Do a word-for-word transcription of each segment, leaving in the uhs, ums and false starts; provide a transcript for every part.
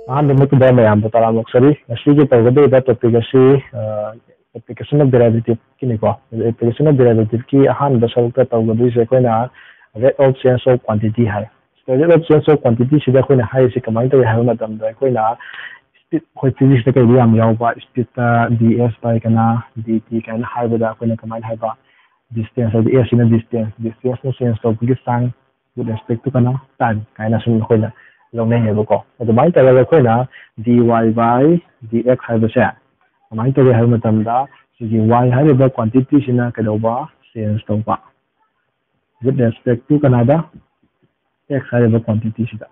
ꯑꯍꯥꯟꯕ ꯃꯛꯇꯗ ꯃꯌꯥꯝꯕꯨ ꯇꯔꯥꯝꯅ ꯑꯣꯛꯆꯔꯤ꯫ ꯉꯁꯤꯒꯤ ꯇꯧꯒꯗꯧꯔꯤꯕ topic ꯑꯁꯤ, ꯑ, application of derivative ꯀꯤꯅꯤꯀꯣ꯫ Application of derivative ꯀꯤ ꯑꯍꯥꯟꯕ ꯁꯔꯨꯛꯇ ꯇꯧꯒꯗꯣꯏꯁꯦ ꯑꯩꯈꯣꯏꯅ rate of change of quantity high. Rate of change of quantity ꯁꯤꯗ ꯑꯩꯈꯣꯏꯅ ꯍꯥꯏꯔꯤꯁꯤ ꯀꯃꯥꯏꯅ ꯇꯧꯏ ꯍꯥꯏꯕ ꯃꯇꯝꯗ, ꯑꯩꯈꯣꯏꯅ speed, ꯑꯩꯈꯣꯏ physics ꯇ ꯀꯩꯗ ꯌꯥꯝ ꯌꯥꯎꯕ, speed ꯇ d s by ꯀꯅꯥ, d t ꯀꯥꯏꯅ ꯍꯥꯏꯕꯗ ꯑꯩꯈꯣꯏꯅ ꯀꯃꯥꯏꯅ ꯍꯥꯏꯕ, distance ꯍꯥꯏꯗꯤ s ꯁꯤꯅ distance, distance ꯅ change ꯇꯧꯕꯒꯤ ꯆꯥꯡ with respect to ꯀꯅꯥ, time ꯀꯥꯏꯅ ꯁꯨꯝ ꯑꯩꯈꯣꯏꯅ ꯂꯧꯅꯩꯌꯦꯕꯀꯣ꯫ ꯑꯗꯨꯃꯥꯏꯅ ꯇꯧꯔꯒ ꯑꯩꯈꯣꯏꯅ dy by dx ꯍꯥꯏꯕꯁꯦ ꯀꯃꯥꯏꯅ ꯇꯧꯏ ꯍꯥꯏꯕ ꯃꯇꯝꯗ, ꯁꯤꯒꯤ y ꯍꯥꯏꯔꯤꯕ quantity ꯁꯤꯅ ꯀꯩꯗꯧꯕ, change ꯇꯧꯕ with respect to ꯀꯅꯥꯗ, x ꯍꯥꯏꯔꯤꯕ quantity ꯁꯤꯗ꯫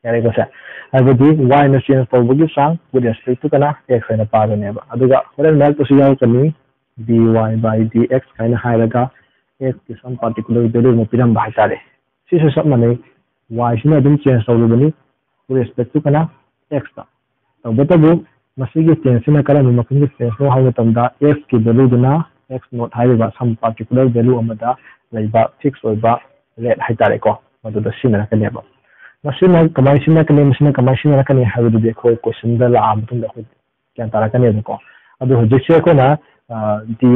ꯌꯥꯔꯦꯀꯣ ꯁꯦ? ꯍꯥꯏꯕꯗꯤ y ꯅ change ꯇꯧꯕꯒꯤ ꯆꯥꯡ with respect to ꯀꯅꯥ, x ꯍꯥꯏꯅ ꯄꯥꯕꯅꯦꯕ꯫ ꯑꯗꯨꯒ ꯍꯣꯔꯦꯟ ꯃꯔꯛꯇꯁꯨ ꯌꯥꯎꯔꯛꯀꯅꯤ, dy by dx ꯀꯥꯏꯅ ꯍꯥꯏꯔꯒ x ꯀꯤ some particular value ꯑꯃ ꯄꯤꯔꯝꯕ ꯍꯥꯏꯇꯥꯔꯦ꯫ ꯁꯤꯁꯨ ꯆꯞ ꯃꯥꯟꯅꯩ, y ꯁꯤꯅ ꯑꯗꯨꯝ change ꯇꯧꯔꯤꯕꯅꯤ with respect to ꯀꯅꯥ, x ꯇ꯫ ꯇꯧꯕꯇꯕꯨ ꯃꯁꯤꯒꯤ change ꯁꯤꯅ ꯀꯔꯝꯕ ꯃꯈꯜꯒꯤ change ꯅꯣ ꯍꯥꯏꯕ ꯃꯇꯝꯗ, x ꯀꯤ value ꯗꯨꯅ x naught ꯍꯥꯏꯔꯤꯕ some particular value ꯑꯃꯗ ꯂꯩꯕ fix ꯑꯣꯏꯕ rate ꯍꯥꯏꯇꯥꯔꯦꯀꯣ, ꯃꯗꯨꯗ ꯁꯤꯖꯤꯟꯅꯔꯛꯀꯅꯦꯕ꯫ ꯃꯁꯤꯅ ꯀꯃꯥꯏꯅ ꯁꯤꯖꯤꯟꯅꯔꯛꯀꯅꯤ, ꯃꯁꯤꯅ ꯀꯃꯥꯏꯅ ꯁꯤꯖꯤꯟꯅꯔꯛꯀꯅꯤ ꯍꯥꯏꯕꯗꯨꯗꯤ ꯑꯩꯈꯣꯏ question ꯗ ꯂꯥꯛꯑ ꯃꯇꯨꯡꯗ ꯑꯩꯈꯣꯏ ꯒ꯭ꯌꯥꯟ ꯇꯥꯔꯛꯀꯅꯦꯕꯀꯣ꯫ ꯑꯗꯣ ꯍꯧꯖꯤꯛꯁꯦ ꯑꯩꯈꯣꯏꯅ, ꯑ, dy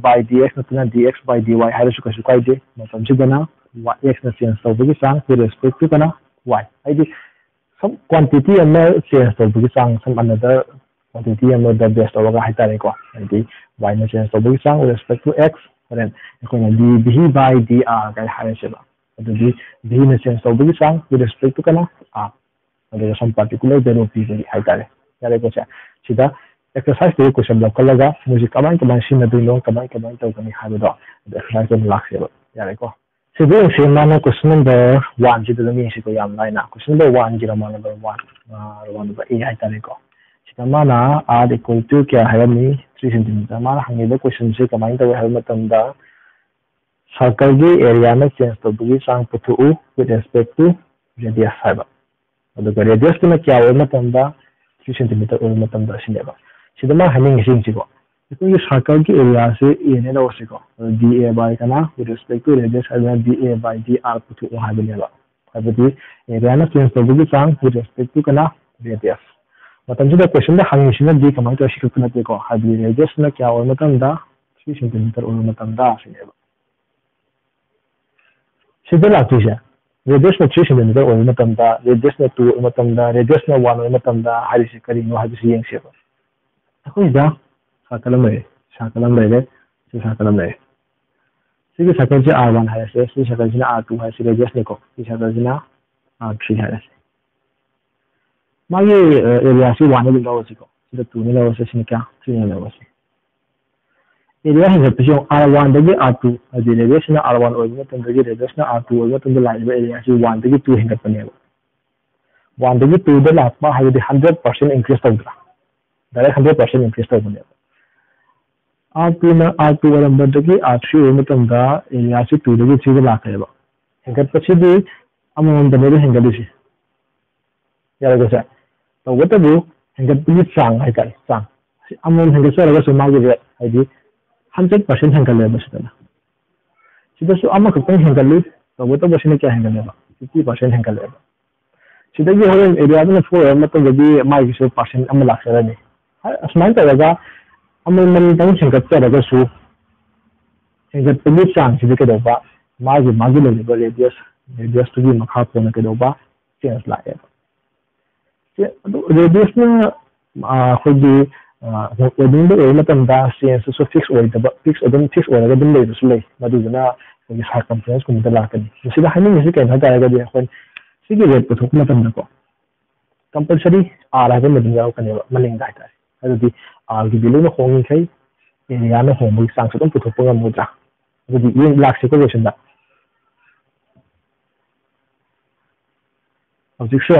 by dx ꯅꯠꯇꯅ dx by dy ꯍꯥꯏꯔꯁꯨ ꯀꯩꯁꯨ ꯀꯥꯏꯗꯦ꯫ ꯃꯇꯝꯁꯤꯗꯅ y, x ꯅ change ꯇꯧꯕꯒꯤ ꯆꯥꯡ with respect to ꯀꯅꯥ, y꯫ ꯍꯥꯏꯗꯤ some quantity ꯑꯃ change ꯇꯧꯕꯒꯤ ꯆꯥꯡ, some another quantity ꯑꯃꯗ base ꯇꯧꯔꯒ ꯍꯥꯏꯇꯥꯔꯦꯀꯣ꯫ ꯍꯥꯏꯗꯤ y ꯅ change ꯇꯧꯕꯒꯤ ꯆꯥꯡ with respect to x, ꯍꯣꯔꯦꯟ ꯑꯩꯈꯣꯏꯅ d v by dr ꯀꯥꯏꯅ ꯍꯥꯏꯔꯁꯦꯕ꯫ ꯑꯗꯨꯗꯤ v ꯅ change ꯇꯧꯕꯒꯤ ꯆꯥꯡ with respect to ꯀꯅꯥ, r꯫ ꯑꯗꯨꯒ some particular value ꯄꯤꯕꯒꯤ ꯍꯥꯏꯇꯥꯔꯦ꯫ ꯌꯥꯔꯦꯀꯣ ꯁꯦ? ꯁꯤꯗ exercise ꯇꯨꯒꯤ question ꯂꯧꯈꯠꯂꯒ ꯃꯣꯏꯁꯦ ꯀꯃꯥꯏ ꯀꯃꯥꯏꯅ ꯁꯤꯖꯤꯟꯅꯗꯣꯏꯅꯣ, ꯀꯃꯥꯏ ꯀꯃꯥꯏꯅ ꯇꯧꯒꯅꯤ ꯍꯥꯏꯕꯗꯣ ꯑꯗꯨ exercise ꯑꯣꯏꯅ ꯂꯥꯛꯁꯦꯕ꯫ ꯌꯥꯔꯦꯀꯣ? ꯁꯤꯗ ꯌꯦꯡꯁꯦ, ꯃꯥꯅ question number one ꯁꯤꯗ ꯑꯗꯨꯝ ꯌꯦꯡꯁꯤꯀꯣ, ꯌꯥꯝ ꯂꯥꯏꯅ꯫ Question number one ꯒꯤ Roman number one, ꯑ, Roman number A ꯍꯥꯏꯇꯥꯔꯦꯀꯣ꯫ ꯁꯤꯗ ꯃꯥꯅ r equal to ꯀꯌꯥ ꯍꯥꯏꯔꯝꯃꯤ? Three centimeter꯫ ꯃꯥꯅ ꯍꯪꯉꯤꯕ question ꯁꯦ ꯀꯃꯥꯏꯅ ꯇꯧꯏ ꯍꯥꯏꯕ ꯃꯇꯝꯗ, circle ꯒꯤ area ꯅ change ꯇꯧꯕꯒꯤ ꯆꯥꯡ ꯄꯨꯊꯣꯛꯎ with respect to radius ꯍꯥꯏꯕ꯫ ꯑꯗꯨꯒ radius ꯇꯨꯅ ꯀꯌꯥ ꯑꯣꯏꯕ ꯃꯇꯝꯗ, three centimeter ꯑꯣꯏꯕ ꯃꯇꯝꯗ ꯑꯁꯤꯅꯦꯕ꯫ ꯁꯤꯗ ꯃꯥ ꯍꯥꯏꯅꯤꯡꯉꯤꯁꯤ ꯌꯦꯡꯁꯤꯀꯣ꯫ ꯑꯩꯈꯣꯏꯒꯤ circle ꯒꯤ area ꯁꯦ A ꯅꯦ ꯂꯧꯔꯁꯤꯀꯣ꯫ ꯑꯗꯨ d a by ꯀꯅꯥ, with respect to radius ꯍꯥꯏꯗꯅ d a by d r ꯄꯨꯊꯣꯛꯎ ꯍꯥꯏꯕꯅꯦꯕ꯫ ꯍꯥꯏꯕꯗꯤ area ꯅ change ꯇꯧꯕꯒꯤ ꯆꯥꯡ with respect to ꯀꯅꯥ? Radius꯫ ꯃꯇꯝꯁꯤꯗ question ꯗ ꯍꯪꯉꯤꯁꯤꯅꯗꯤ ꯀꯃꯥꯏꯅ ꯇꯧꯔ ꯁꯤ ꯈꯛꯇ ꯅꯠꯇꯦꯀꯣ, ꯍꯥꯏꯕꯗꯤ radius ꯅ ꯀꯌꯥ ꯑꯣꯏꯕ ꯃꯇꯝꯗ? Three centimeter ꯑꯣꯏꯕ ꯃꯇꯝꯗ ꯁꯤꯅꯦꯕ꯫ ꯁꯤꯗ ꯂꯥꯛꯇꯣꯏꯁꯦ, radius ꯅ three centimeter ꯑꯣꯏꯕ ꯃꯇꯝꯗ, radius ꯅ two ꯑꯣꯏꯕ ꯃꯇꯝꯗ, radius ꯅ one ꯑꯣꯏꯕ ꯃꯇꯝꯗ ꯍꯥꯏꯔꯤꯁꯦ ꯀꯔꯤꯅꯣ ꯍꯥꯏꯕꯁꯤ ꯌꯦꯡꯁꯦꯕ꯫ ꯑꯩꯈꯣꯏꯁꯤꯗ circle ꯑꯃ ꯂꯩꯔꯦ, circle ꯑꯃ ꯂꯩꯔꯦ, ꯁꯤ circle ꯑꯃ ꯂꯩꯔꯦ꯫ ꯁꯤꯒꯤ circle ꯁꯦ R one ꯍꯥꯏꯔꯁꯦ, ꯁꯤ circle ꯁꯤꯅ R two ꯍꯥꯏꯔꯁꯦ, radius ꯅꯤꯀꯣ, ꯁꯤ circle ꯁꯤꯅ R three ꯍꯥꯏꯔꯁꯦ꯫ ꯃꯥꯒꯤ ꯑꯦꯔꯤꯌꯥꯁꯤ one ꯑꯗꯨꯝ ꯂꯧꯔꯁꯤꯀꯣ, ꯁꯤꯗ two ꯅꯤ ꯂꯧꯔꯁꯦ, ꯁꯤꯅ ꯀꯌꯥ? Three ꯅꯤ ꯂꯧꯔꯁꯦ꯫ ꯑꯦꯔꯤꯌꯥ ꯍꯦꯟꯒꯠꯄꯁꯤ ꯌꯦꯡꯉꯨ, R one ꯗꯒꯤ R two, ꯍꯥꯏꯗꯤ radius ꯁꯤꯅ R one ꯑꯣꯏꯕ ꯃꯇꯝꯗꯒꯤ radius ꯅ R two ꯑꯣꯏꯕ ꯃꯇꯝꯗ ꯂꯥꯛꯏꯕ ꯑꯦꯔꯤꯌꯥꯁꯤ one ꯗꯒꯤ two ꯍꯦꯟꯒꯠꯄꯅꯦꯕ꯫ One ꯗꯒꯤ two ꯗ ꯂꯥꯛꯄ ꯍꯥꯏꯕꯗꯤ hundred percent increase ꯇꯧꯗ꯭ꯔꯥ? Direct hundred percent increase ꯇꯧꯕꯅꯦꯕ꯫ R two ꯅ R two ꯑꯣꯏꯔꯝꯕꯗꯒꯤ R three ꯑꯣꯏꯕ ꯃꯇꯝꯗ ꯑꯦꯔꯤꯌꯥꯁꯤ two ꯗꯒꯤ three ꯗ ꯂꯥꯛꯈ꯭ꯔꯦꯕ꯫ ꯍꯦꯟꯒꯠꯄꯁꯤꯗꯤ ꯑꯃꯃꯝꯗꯅꯦꯕ ꯍꯦꯟꯒꯠꯂꯤꯁꯦ꯫ ꯌꯥꯔꯒꯁꯦ, ꯇꯧꯕꯇꯕꯨ ꯍꯦꯟꯒꯠꯄꯒꯤ ꯆꯥꯡ ꯍꯥꯏꯇꯥꯔꯦ, ꯆꯥꯡ꯫ ꯁꯤ ꯑꯃꯃꯝ ꯍꯦꯟꯒꯠꯆꯔꯒꯁꯨ ꯃꯥꯒꯤ rate ꯍꯥꯏꯗꯤ hundred percent ꯍꯦꯟꯒꯠꯂꯦꯕ ꯁꯤꯗꯅ꯫ ꯁꯤꯗꯁꯨ ꯑꯃꯈꯛꯇꯪ ꯍꯦꯟꯒꯠꯂꯤ, ꯇꯧꯕꯇꯕꯨ ꯁꯤꯅ ꯀꯌꯥ ꯍꯦꯟꯒꯠꯂꯦꯕ? Fifty percent ꯍꯦꯟꯒꯠꯂꯦꯕ꯫ ꯁꯤꯗꯒꯤ ꯍꯣꯔꯦꯟ ꯑꯦꯔꯤꯌꯥꯗꯨꯅ four ꯑꯣꯏꯔꯕ ꯃꯇꯨꯡꯗꯗꯤ ꯃꯥꯒꯤꯁꯨ percent ꯑꯃ ꯂꯥꯛꯆꯔꯅꯤ꯫ ꯍꯥꯏ-, ꯑꯁꯨꯃꯥꯏꯅ ꯇꯧꯔꯒ ꯑꯃꯃꯝꯇꯪ ꯍꯦꯟꯒꯠꯆꯔꯒꯁꯨ ꯍꯦꯟꯒꯠꯄꯒꯤ ꯆꯥꯡꯁꯤꯗꯤ ꯀꯩꯗꯧꯕ? ꯃꯥꯒꯤ, ꯃꯥꯒꯤ ꯂꯩꯔꯤꯕ radius, radius ꯇꯨꯒꯤ ꯃꯈꯥ ꯄꯣꯟꯅ ꯀꯩꯗꯧꯕ? Change ꯂꯥꯛꯑꯦꯕ꯫ ꯁꯤ ꯑꯗꯨ radius ꯅ, ꯑ, ꯑꯩꯈꯣꯏꯒꯤ, ꯑ, ꯑꯣꯏꯅꯤꯡꯕ ꯑꯣꯏꯕ ꯃꯇꯝꯗ change ꯁꯨ fix ꯑꯣꯏꯗꯕ, fix ꯑꯗꯨꯝ, fix ꯑꯣꯏꯔꯒ ꯑꯗꯨꯝ ꯂꯩꯕꯁꯨ ꯂꯩ꯫ ꯃꯗꯨꯗꯨꯅ ꯑꯩꯈꯣꯏꯒꯤ circumference ꯀꯨꯝꯕꯗ ꯂꯥꯛꯀꯅꯤ꯫ ꯃꯁꯤꯗ ꯍꯥꯏꯅꯤꯡꯉꯤꯁꯤ ꯀꯩꯅꯣ ꯍꯥꯏ ꯇꯥꯔꯒꯗꯤ, ꯑꯩꯈꯣꯏ ꯁꯤꯒꯤ rate ꯄꯨꯊꯣꯛꯄ ꯃꯇꯝꯗꯀꯣ, compulsory R ꯍꯥꯏꯕ ꯑꯃ ꯑꯗꯨꯝ ꯌꯥꯎꯔꯛꯀꯅꯦꯕ ꯃꯅꯤꯡꯗ ꯍꯥꯏꯇꯥꯔꯦ꯫ ꯑꯗꯨꯗꯤ R ꯒꯤ value ꯅ ꯍꯣꯡꯉꯤꯈꯩ ꯑꯦꯔꯤꯌꯥꯅ ꯍꯣꯡꯕꯒꯤ ꯆꯥꯡꯁꯨ ꯑꯗꯨꯝ ꯄꯨꯊꯣꯛꯄ ꯉꯝꯃꯣꯏꯗ꯭ꯔꯥ? ꯑꯗꯨꯗꯤ ꯌꯦꯡ ꯂꯥꯛꯁꯤꯀꯣ question ꯗ꯫ ꯍꯧꯖꯤꯛꯁꯦ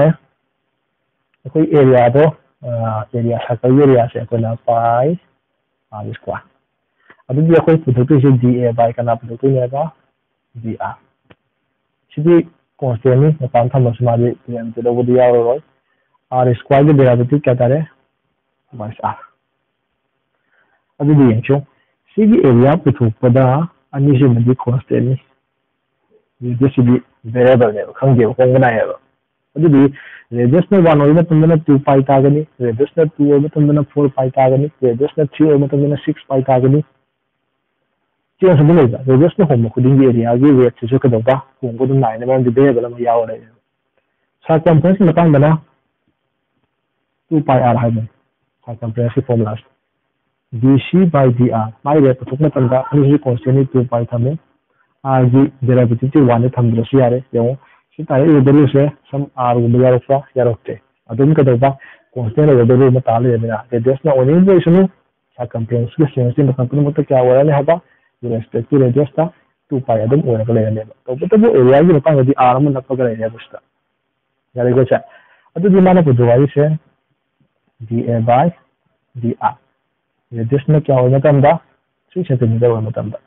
ꯑꯩꯈꯣꯏ ꯑꯦꯔꯤꯌꯥꯗꯣ, ꯑꯦꯔꯤꯌꯥ, circle ꯒꯤ ꯑꯦꯔꯤꯌꯥꯁꯦ ꯑꯩꯈꯣꯏꯅ pi R square꯫ ꯑꯗꯨꯗꯤ ꯑꯩꯈꯣꯏ ꯄꯨꯊꯣꯛꯇꯣꯏꯁꯦ dA by ꯀꯅꯥ ꯄꯨꯊꯣꯛꯇꯣꯏꯅꯦꯕ? Dr꯫ ꯁꯤꯗꯤ constant ꯅꯤ, ꯃꯄꯥꯟ ꯊꯝꯃꯁꯨ ꯃꯥꯗꯤ derivative ꯂꯧꯕꯗꯤ ꯌꯥꯎꯔꯔꯣꯏ꯫ R square ꯒꯤ derivative ꯀꯌꯥ ꯇꯥꯔꯦ? Minus R꯫ ꯑꯗꯨꯗꯤ ꯌꯦꯡꯁꯨ, ꯁꯤꯒꯤ ꯑꯦꯔꯤꯌꯥ ꯄꯨꯊꯣꯛꯄꯗ ꯑꯅꯤꯁꯤꯃꯗꯤ constant ꯅꯤ꯫ radius ꯁꯤꯗꯤ variable ꯅꯦꯕ, ꯈꯪꯗꯦꯕ, ꯍꯣꯡꯕ ꯅꯥꯏꯌꯦꯕ꯫ ꯑꯗꯨꯗꯤ radius ꯅ one ꯑꯣꯏꯕ ꯃꯇꯝꯗꯅ two pi ꯇꯥꯒꯅꯤ, radius ꯅ two ꯑꯣꯏꯕ ꯃꯇꯝꯗꯅ four pi ꯇꯥꯒꯅꯤ, radius ꯅ three ꯑꯣꯏꯕ ꯃꯇꯝꯗꯅ six pi ꯇꯥꯒꯅꯤ꯫ ꯁꯤ ꯉꯁꯥꯏ ꯑꯗꯨꯝ ꯂꯩꯕ, radius ꯅ ꯍꯣꯡꯕ ꯈꯨꯗꯤꯡꯒꯤ area ꯒꯤ weight ꯁꯤꯁꯨ ꯀꯩꯗꯧꯕ, ꯍꯣꯡꯕ ꯑꯗꯨꯝ ꯅꯥꯏꯅ, ꯃꯔꯝꯗꯤ variable ꯑꯃ ꯌꯥꯎꯔ ꯂꯩꯔꯦꯕ꯫ Circumference ꯀꯤ ꯃꯇꯥꯡꯗꯅ two pi r ꯍꯥꯏꯕꯅꯤ circumference ꯀꯤ formula say. D C by D r, ꯃꯥꯒꯤ weight ꯄꯨꯊꯣꯛꯄ ꯃꯇꯝꯗ ꯑꯅꯤꯁꯤ constant ꯅꯤ, two pi ꯊꯝꯃꯦ, r ꯒꯤ derivative ꯇꯤ one ꯗ ꯊꯝꯗ꯭ꯔꯁꯨ ꯌꯥꯔꯦ꯫ ꯌꯦꯡꯉꯣ, ꯁꯤ ꯇꯥꯔꯛꯏꯕ value ꯁꯦ ꯁꯝ r ꯒꯨꯝꯕ ꯌꯥꯎꯔꯛꯄ꯭ꯔꯥ? ꯌꯥꯎꯔꯛꯇꯦ꯫ ꯑꯗꯨꯝ ꯀꯩꯗꯧꯕ, constant ꯑꯣꯏꯕ value ꯑꯃ ꯇꯥ ꯂꯩꯔꯕꯅꯤꯅ radius ꯅ ꯑꯣꯏꯅꯤꯡꯕ ꯑꯣꯏꯁꯅꯨ, circumference ꯀꯤ change ꯇꯤ ꯃꯇꯝ ꯄꯨꯝꯅꯃꯛꯇ ꯀꯌꯥ ꯑꯣꯏꯔꯅꯤ ꯍꯥꯏꯕ, with respect to radius ꯇ two pi ꯑꯗꯨꯝ ꯑꯣꯏꯔꯒ ꯂꯩꯔꯅꯦꯕ꯫ ꯇꯧꯕꯇꯕꯨ area ꯒꯤ ꯃꯇꯥꯡꯗꯗꯤ r ꯑꯃ ꯅꯞꯄꯒ ꯂꯩꯔꯦꯕ ꯁꯤꯗ꯫ ꯌꯥꯔꯦꯀꯣ ꯁꯦ? ꯑꯗꯨꯗꯤ ꯃꯥꯅ ꯄꯨꯊꯣꯛ ꯍꯥꯏꯔꯤꯁꯦ D A by D r꯫ Radius ꯅ ꯀꯌꯥ ꯑꯣꯏꯕ ꯃꯇꯝꯗ? Three centimeter ꯑꯣꯏꯕ ꯃꯇꯝꯗ꯫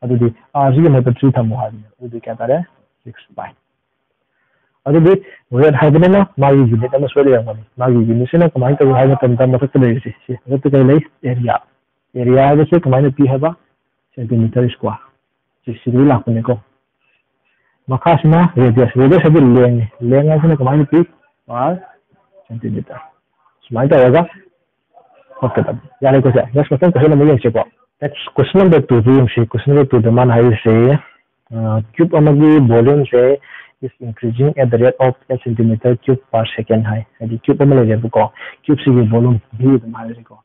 ꯑꯗꯨꯗꯤ r ꯁꯤꯒꯤ ꯃꯍꯨꯠꯇ three ꯊꯝꯃꯣ ꯍꯥꯏꯕꯅꯦ꯫ ꯑꯗꯨꯗꯤ ꯀꯌꯥ ꯇꯥꯔꯦ? Six pi꯫ ꯑꯗꯨꯗꯤ weight ꯍꯥꯏꯕꯅꯤꯅ ꯃꯥꯒꯤ unit ꯑꯃ ꯁꯣꯏ ꯂꯩꯔꯝꯒꯅꯤ꯫ ꯃꯥꯒꯤ unit ꯁꯤꯅ ꯀꯃꯥꯏꯅ ꯇꯧꯏ ꯍꯥꯏꯕ ꯃꯇꯝꯗ ꯃꯊꯛꯇ ꯂꯩꯔꯤꯁꯦ, ꯁꯤ ꯃꯊꯛꯇ ꯀꯔꯤ ꯂꯩ? Area꯫ Area ꯍꯥꯏꯕꯁꯦ ꯀꯃꯥꯏꯅ ꯄꯤ ꯍꯥꯏꯕ? Centimeter square꯫ ꯁꯤ ꯁꯤꯗꯒꯤ ꯂꯥꯛꯄꯅꯤꯀꯣ꯫ ꯃꯈꯥꯁꯤꯅ radius꯫ Radius ꯍꯥꯏꯗꯤ length ꯅꯤ꯫ Length ꯍꯥꯏꯁꯤꯅ ꯀꯃꯥꯏꯅ ꯄꯤ? Per centimeter꯫ ꯁꯨꯃꯥꯏꯅ ꯇꯧꯔꯒ ꯍꯣꯠꯀꯗꯕꯅꯤ꯫ ꯌꯥꯔꯦꯀꯣ ꯁꯦ? Next ꯃꯊꯪ question ꯑꯃ ꯌꯦꯡꯁꯤꯀꯣ꯫ Next question number two ꯗꯨ ꯌꯦꯡꯁꯤ꯫ Question number two ꯗ ꯃꯥꯅ ꯍꯥꯏꯔꯤꯁꯦ, ꯑ, cube ꯑꯃꯒꯤ volume say is increasing at the rate of eight centimeter cube per second ꯍꯥꯏ꯫ ꯍꯥꯏꯗꯤ cube ꯑꯃ ꯂꯩꯔꯦꯕꯀꯣ꯫ Cube ꯁꯤꯒꯤ volume V ꯑꯗꯨꯝ ꯍꯥꯏꯔꯁꯤꯀꯣ꯫